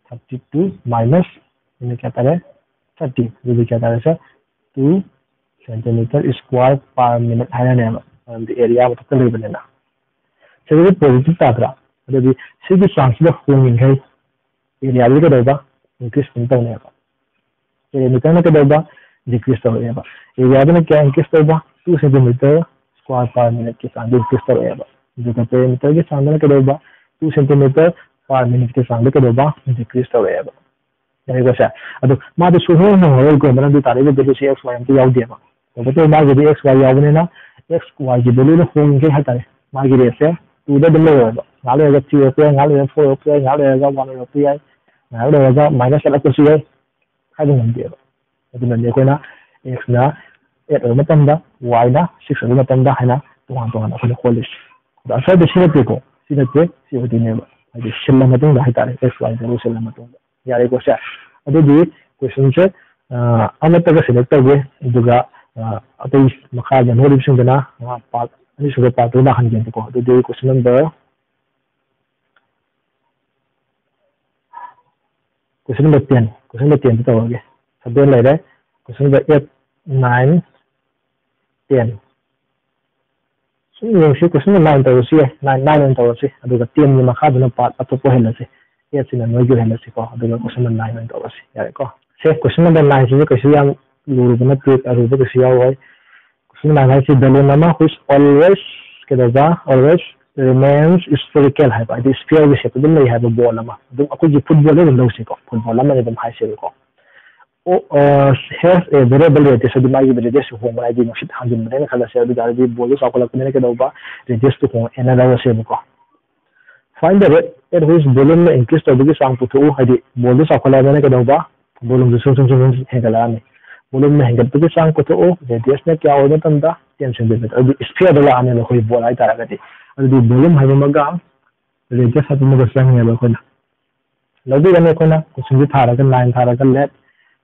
Thirty two minus ꯑꯗꯨꯗꯤ ꯀꯌꯥ ꯇꯥꯔꯦ? Thirty꯫ ꯑꯗꯨꯗꯤ ꯀꯌꯥ ꯇꯥꯔꯦ ꯁꯦ? Two centimeter square per minute ꯍꯥꯏꯔꯅꯦꯕ, ꯃꯔꯝꯗꯤ area ꯃꯊꯛꯇ ꯂꯩꯕꯅꯤꯅ꯫ ꯁꯤꯗꯗꯤ positive ꯇꯥꯗ꯭ꯔꯥ? ꯑꯗꯨꯗꯤ ꯁꯤꯒꯤ ꯆꯥꯡꯁꯤꯗ ꯍꯣꯡꯉꯤꯈꯩ area ꯗꯤ ꯀꯩꯗꯧꯕ? Increase ꯑꯗꯨꯝ ꯇꯧꯅꯦꯕ꯫ Perimeter ꯅ ꯀꯩꯗꯧꯕ? Decrease ꯇꯧꯔꯛꯑꯦꯕ꯫ Area ꯗꯨꯅ ꯀꯌꯥ increase ꯇꯧꯕ? Two centimeter square per minute ꯀꯤ ꯆꯥꯡꯗ increase ꯇꯧꯔꯛꯑꯦꯕ꯫ ꯑꯗꯨꯒ perimeter ꯒꯤ ꯆꯥꯡꯗꯅ ꯀꯩꯗꯧꯕ? Two centimeter per minute ꯀꯤ ꯆꯥꯡꯗ ꯀꯩꯗꯧꯕ? Decrease ꯇꯧꯔꯛꯑꯦꯕ꯫ ꯌꯥꯔꯦꯀꯣ ꯁꯦ? ꯑꯗꯣ ꯃꯥꯗꯤ ꯁꯨꯡꯍꯣꯡ ꯍꯣꯡꯉꯔꯣꯏꯀꯣ, ꯃꯔꯝꯗꯤ ꯇꯥꯔꯛꯏꯕ value ꯁꯦ x y ꯑꯝꯇ ꯌꯥꯎꯗꯦꯕ꯫ ꯇꯧꯕꯇꯕꯨ ꯃꯥꯒꯤꯗꯤ x y ꯌꯥꯎꯕꯅꯤꯅ x y ꯒꯤ value ꯅ ꯍꯣꯡꯉꯤꯈꯩ ꯍꯥꯏꯇꯥꯔꯦ, ꯃꯥꯒꯤ rate ꯁꯦ two ꯗ ꯑꯗꯨꯝ ꯂꯩꯔꯣꯏꯕ꯫ ꯉꯥꯏꯍꯥꯛ ꯂꯩꯔꯒ three ꯑꯣꯏꯔꯛꯄ ꯌꯥꯏ, ꯉꯥꯏꯍꯥꯛ ꯂꯩꯔꯒ four ꯑꯣꯏꯔꯛꯄ ꯌꯥꯏ, ꯉꯥꯏꯍꯥꯛ ꯂꯩꯔꯒ one ꯑꯣꯏꯔꯛꯄꯁꯨ ꯌꯥꯏ, ꯉꯥꯏꯍꯥꯛ ꯂꯩꯔꯒ minus ꯆꯠꯂꯛꯄꯁꯨ ꯌꯥꯏ, ꯍꯥꯏꯕ ꯉꯝꯗꯦꯕ꯫ ꯑꯗꯨꯅꯅꯤ ꯑꯩꯈꯣꯏꯅ x ꯅ eight ꯑꯣꯏꯕ ꯃꯇꯝꯗ, y ꯅ six ꯑꯣꯏꯕ ꯃꯇꯝꯗ ꯍꯥꯏꯅ ꯇꯣꯉꯥꯟ ꯇꯣꯉꯥꯟꯅ ꯑꯩꯈꯣꯏꯅ ꯍꯣꯜꯂꯤꯁꯦ꯫ ꯑꯗꯣ answer ꯗꯤ ꯁꯤ ꯅꯠꯇꯦꯀꯣ, ꯁꯤ ꯅꯠꯇꯦ, ꯁꯤ ꯑꯣꯏꯗꯣꯏꯅꯦꯕ꯫ ꯍꯥꯏꯗꯤ ꯁꯤꯜꯂ ꯃꯇꯨꯡꯗ ꯍꯥꯏꯇꯥꯔꯦ, x y value ꯁꯤꯜꯂ ꯃꯇꯨꯡꯗ꯫ ꯌꯥꯔꯦꯀꯣ ꯁꯦ? ꯑꯗꯨꯗꯤ question ꯁꯦ, ꯑ, ꯑꯃꯠꯇꯒ select ꯇꯧꯒꯦ, ꯑꯗꯨꯒ, ꯑ, ꯑꯇꯩ ꯃꯈꯥ ꯌꯦꯡꯍꯧꯔꯤꯕꯁꯤꯡꯗꯨꯅ, ꯑ, part ꯑꯅꯤꯁꯨꯕ part ꯇꯨ ꯂꯥꯛꯍꯟꯒꯦꯕꯀꯣ꯫ ꯑꯗꯨꯗꯤ question number, question number ten, question number ten ꯗ ꯇꯧꯔꯒꯦ꯫ Seven ꯂꯩꯔꯦ, question number eight, nine, ten꯫ ꯁꯨꯝ ꯌꯦꯡꯁꯤ, question number nine ꯇꯧꯔꯁꯨ ꯌꯥꯏ, nine, nine ꯑꯣꯏꯅ ꯇꯧꯔꯁꯤ, ꯑꯗꯨꯒ ten ꯒꯤ ꯃꯈꯥꯗꯨꯅ part ꯑꯇꯣꯞꯄ ꯑꯣꯏꯍꯜꯂꯁꯤ, eight ꯁꯤꯅ ꯅꯣꯏꯒꯤ ꯑꯣꯏꯍꯜꯂꯁꯤꯀꯣ, ꯑꯗꯨꯒ question number nine ꯑꯣꯏꯅ ꯇꯧꯔꯁꯤ, ꯌꯥꯔꯦꯀꯣ꯫ ꯁꯦ, question number nine ꯁꯤꯁꯨ ꯀꯩꯁꯨ ꯌꯥꯝ ꯂꯨꯔꯨꯕ ꯅꯠꯇꯦ, ꯑꯔꯨꯕ ꯀꯩꯁꯨ ꯌꯥꯎꯔꯣꯏ꯫ Question number nine ꯍꯥꯏꯁꯤ balloon ꯑꯃ which always ꯀꯩꯗꯧꯕ, always remains spherical ꯍꯥꯏꯕ, ꯍꯥꯏꯗꯤ sphere ꯒꯤ shape ꯑꯗꯨꯝ ꯂꯩ ꯍꯥꯏꯕ ball ꯑꯃ, ꯑꯗꯨꯝ ꯑꯩꯈꯣꯏꯒꯤ football ꯑꯗꯨꯝ ꯂꯧꯁꯤꯀꯣ, football ꯑꯃꯅ ꯑꯗꯨꯝ ꯍꯥꯏꯁꯦꯕꯀꯣ꯫ ꯑꯣ, ꯑ, has a variable radius, ꯍꯥꯏꯗꯤ ꯃꯥꯒꯤ radius ꯁꯨ ꯍꯣꯡꯕ, ꯍꯥꯏꯗꯤ ꯅꯨꯡꯁꯤꯠ ꯍꯥꯡꯖꯤꯟꯕꯅꯦꯅ ꯈꯜꯂꯁꯦ, ꯑꯗꯨ ꯇꯥꯔꯗꯤ ball ꯗꯨ ꯆꯥꯎꯈꯠꯂꯛꯄꯅꯤꯅ ꯀꯩꯗꯧꯕ, radius ꯇꯨ ꯍꯣꯡꯉꯛꯑꯦꯅ ꯂꯧꯔꯁꯦꯕꯀꯣ꯫ Find the rate at which balloon ꯅ increase ꯇꯧꯕꯒꯤ ꯆꯥꯡ ꯄꯨꯊꯣꯛꯎ, ꯍꯥꯏꯗꯤ ball ꯗꯨ ꯆꯥꯎꯈꯠꯂꯛꯑꯕꯅꯤꯅ ꯀꯩꯗꯧꯕ, volume ꯗꯨ ꯁꯨꯝ ꯁꯨꯝ ꯁꯨꯝ ꯁꯨꯝ ꯍꯦꯟꯒꯠꯂꯛꯑꯅꯤ꯫ Volume ꯅ ꯍꯦꯟꯒꯠꯄꯒꯤ ꯆꯥꯡ ꯄꯨꯊꯣꯛꯎ, radius ꯅ ꯀꯌꯥ ꯑꯣꯏꯕ ꯃꯇꯝꯗ, ten centimeter, ꯑꯗꯨꯗꯤ sphere ꯗ ꯂꯥꯛꯑꯅꯦꯕ ꯑꯩꯈꯣꯏ ball ꯍꯥꯏꯇꯥꯔꯒꯗꯤ꯫ ꯑꯗꯨꯗꯤ volume ꯍꯥꯏꯕ ꯑꯃꯒ radius ꯍꯥꯏꯕ ꯑꯃꯒ ꯆꯪꯉꯦꯕ ꯑꯩꯈꯣꯏꯅ꯫ ꯂꯧꯕꯤꯔꯅꯤ ꯑꯩꯈꯣꯏꯅ question ꯁꯤ ꯊꯥꯔꯒ, line ꯊꯥꯔꯒ, let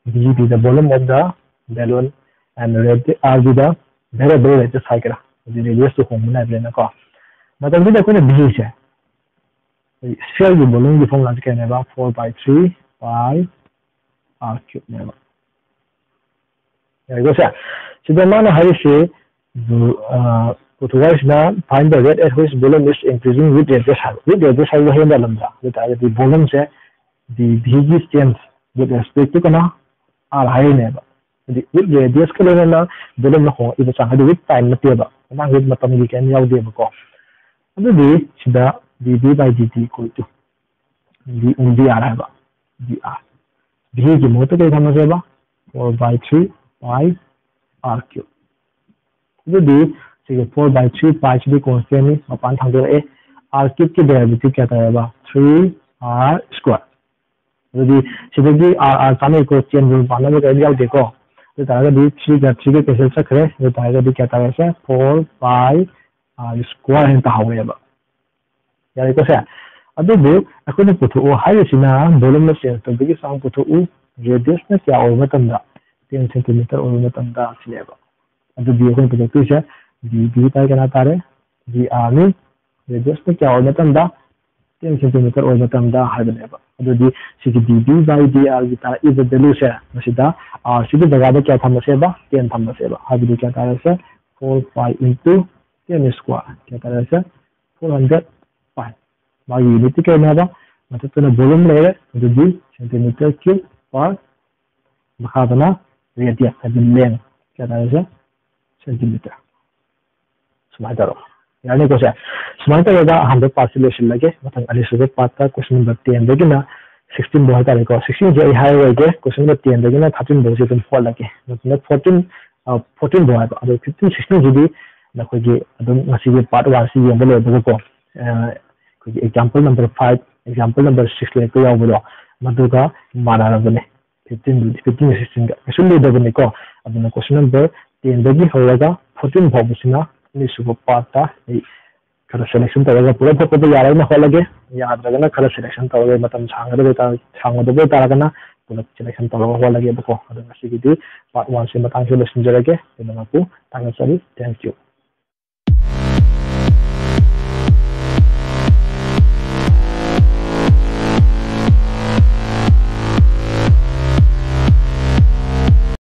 B G T the volume of the balloon and radius, R G the variable radius ꯍꯥꯏꯒꯦꯔꯥ, ꯑꯗꯨꯗꯤ radius ꯇꯨ ꯍꯣꯡꯕ ꯅꯥꯏꯕꯅꯤꯅꯀꯣ꯫ ꯃꯇꯝꯁꯤꯗ ꯑꯩꯈꯣꯏꯅ B ꯁꯦ, sphere ꯒꯤ volume ꯒꯤ formula ꯁꯤ ꯀꯩꯅꯦꯕ? Four by three pi R cube ꯅꯦꯕ꯫ ꯌꯥꯔꯦꯀꯣ ꯁꯦ? ꯁꯤꯗ ꯃꯥꯅ ꯍꯥꯏꯔꯤꯁꯤ, ꯑ, ꯄꯨꯊꯣꯛ ꯍꯥꯏꯁꯤꯅ find the rate at which volume is increasing with radius ꯍꯥꯏꯕ꯫ With radius ꯍꯥꯏꯕ ꯋꯥꯍꯩ ꯑꯃ ꯂꯩꯔꯝꯗ꯭ꯔꯥ? ꯑꯗꯨ ꯑꯣꯏꯇꯥꯔꯒꯗꯤ volume ꯁꯦ D B ꯒꯤ change with respect to ꯀꯅꯥ? R ꯍꯥꯏꯔꯤꯅꯦꯕ꯫ ꯍꯥꯏꯗꯤ with radius ꯀ ꯂꯣꯏꯅꯅ volume ꯅ ꯍꯣꯡꯉꯛꯏꯕ ꯆꯥꯡ, ꯍꯥꯏꯗꯤ with time ꯅꯠꯇꯦꯕ, ꯃꯇꯥꯡꯁꯤꯗ ꯃꯇꯝꯒꯤ ꯀꯔꯤꯝ ꯌꯥꯎꯗꯦꯕꯀꯣ꯫ ꯑꯗꯨꯗꯤ ꯁꯤꯗ D B by D T equal to D, D R ꯍꯥꯏꯕ, D R꯫ D ꯒꯤ ꯃꯍꯨꯠꯇ ꯀꯩ ꯊꯝꯃꯁꯦꯕ? Four by three pi R cube꯫ ꯑꯗꯨꯗꯤ ꯁꯤꯒꯤ four by three pi CD constant ꯅꯤ, ꯃꯄꯥꯟ ꯊꯥꯡꯗꯣꯔꯛꯑꯦ꯫ R cube ꯀꯤ derivative ꯀꯌꯥ ꯇꯥꯔꯦꯕ? Three R square꯫ ꯑꯗꯨꯗꯤ ꯁꯤꯗꯒꯤ R, R ꯆꯥꯝꯃꯩꯀꯣ, ꯆꯦꯟꯕ ꯄꯥꯟꯅꯕ ꯀꯔꯤꯝ ꯌꯥꯎꯗꯦꯀꯣ꯫ ꯑꯗꯨ ꯇꯥꯔꯒꯗꯤ three ꯒ three ꯒ cancel ꯆꯠꯈ꯭ꯔꯦ꯫ ꯑꯗꯨ ꯇꯥꯔꯒꯗꯤ ꯀꯌꯥ ꯇꯥꯔꯦꯁꯦ? Four pi R square ꯍꯥꯏꯅ ꯇꯥꯍꯧꯔꯦꯕ꯫ ꯌꯥꯔꯦꯀꯣ ꯁꯦ? ꯑꯗꯨꯕꯨ ꯑꯩꯈꯣꯏꯅ ꯄꯨꯊꯣꯛꯑꯣ ꯍꯥꯏꯔꯤꯁꯤꯅ volume ꯅ change ꯇꯧꯕꯒꯤ ꯆꯥꯡ ꯄꯨꯊꯣꯛꯎ, radius ꯅ ꯀꯌꯥ ꯑꯣꯏꯕ ꯃꯇꯝꯗ, ten centimeter ꯑꯣꯏꯕ ꯃꯇꯝꯗ ꯁꯤꯅꯦꯕ꯫ ꯑꯗꯨꯗꯤ ꯑꯩꯈꯣꯏꯅ ꯄꯨꯊꯣꯛꯇꯣꯏꯁꯦ D B pi ꯀꯅꯥ ꯇꯥꯔꯦ? D R ꯅꯤ꯫ Radius ꯅ ꯀꯌꯥ ꯑꯣꯏꯕ ꯃꯇꯝꯗ? ten centimeter ꯑꯣꯏꯕ ꯃꯇꯝꯗ ꯍꯥꯏꯕꯅꯦꯕ꯫ ꯑꯗꯨꯗꯤ ꯁꯤꯒꯤ ꯗꯤ ꯚꯤ ꯕꯥꯏ ꯗꯤ ꯑꯥꯔꯒꯤ ꯇꯥꯔꯛꯏꯕ ꯚꯦꯂꯨꯁꯦ ꯃꯁꯤꯗ ꯑꯥꯔꯁꯤꯒꯤ ꯖꯒꯥꯗ ꯀꯌꯥ ꯊꯝꯃꯁꯦꯕ? ꯇꯦꯟ ꯊꯝꯃꯁꯦꯕ꯫ ꯍꯥꯏꯕꯗꯤ ꯀꯌꯥ ꯇꯥꯔꯁꯦ? Four pi into ten square ꯀꯌꯥ ꯇꯥꯔꯁꯦ? Four hundred pi꯫ ꯃꯥꯒꯤ ꯌꯨꯅꯤꯠꯇꯤ ꯀꯩꯅꯣ ꯍꯥꯏꯕ? ꯃꯊꯛꯇꯅ volume ꯂꯩꯔꯦ, ꯑꯗꯨꯗꯤ centimeter cube per, ꯃꯈꯥꯗꯅ radius ꯍꯥꯏꯗꯤ length ꯀꯌꯥ ꯇꯥꯔꯁꯦ? Centimeter꯫ ꯁꯨꯃꯥꯏꯅ ꯇꯧꯔꯣ꯫ ꯌꯥꯅꯤꯀꯣ ꯁꯦ? ꯁꯨꯃꯥꯏꯅ ꯇꯧꯔꯒ ꯑꯍꯥꯟꯕ ꯄꯥꯔꯠꯁꯤ ꯂꯣꯏꯁꯤꯜꯂꯒꯦ꯫ ꯃꯊꯪ ꯑꯅꯤꯁꯨꯕ ꯄꯥꯔꯠꯇ question number ten ꯗꯒꯤꯅ sixteen ꯐꯥꯎ ꯍꯥꯏꯇꯥꯔꯦꯀꯣ꯫ Sixteen ꯁꯦ ꯑꯩ ꯍꯥꯏꯔꯔꯣꯏꯒꯦ, question number ten ꯗꯒꯤꯅ thirteen ꯐꯥꯎꯁꯦ ꯑꯗꯨꯝ ꯍꯣꯠꯂꯒꯦ꯫ ꯃꯊꯪꯗ fourteen, fourteen ꯐꯥꯎ ꯍꯥꯏꯕ꯫ ꯑꯗꯣ fifteen, sixteen ꯁꯤꯗꯤ ꯅꯈꯣꯏꯒꯤ ꯑꯗꯨꯝ ꯉꯁꯤꯒꯤ part one ꯁꯤ ꯌꯦꯡꯕ ꯂꯣꯏꯕꯒꯀꯣ, ꯑꯩꯈꯣꯏꯒꯤ example number five, example number six ꯂꯩꯔꯛꯄ ꯌꯥꯎꯕꯗꯣ, ꯃꯗꯨꯒ ꯃꯥꯟꯅꯔꯕꯅꯦ꯫ Fifteen, fifteen, sixteen ꯀꯩꯁꯨ ꯂꯨꯗꯕꯅꯤꯀꯣ꯫ ꯑꯗꯨꯅ question number ten ꯗꯒꯤ ꯍꯧꯔꯒ fourteen ꯐꯥꯎꯕꯁꯤꯅ ꯑꯅꯤꯁꯨꯕ ꯄꯥꯔꯠꯇ ꯑꯩ ꯈꯔ selection ꯇꯧꯔꯒ ꯄꯨꯂꯞ ꯍꯣꯠꯄꯗ ꯌꯥꯔꯦꯅ ꯍꯣꯠꯂꯒꯦ꯫ ꯌꯥꯗ꯭ꯔꯒꯅ ꯈꯔ selection ꯇꯧꯔꯒ ꯃꯇꯝ ꯁꯥꯡꯒꯗꯕ ꯑꯣꯏꯇꯥꯔ-, ꯁꯥꯡꯒꯗꯕ ꯑꯣꯏꯇꯥꯔꯒꯅ ꯄꯨꯂꯞ selection ꯇꯧꯔꯒ ꯍꯣꯠꯂꯒꯦꯕꯀꯣ꯫ ꯑꯗꯣ ꯉꯁꯤꯒꯤꯗꯤ part one ꯁꯤ ꯃꯇꯥꯡꯁꯤꯗ ꯂꯣꯏꯁꯤꯟꯖꯔꯒꯦ꯫ ꯄꯨꯝꯅꯃꯛꯄꯨ ꯊꯥꯒꯠꯆꯔꯤ꯫ Thank you꯫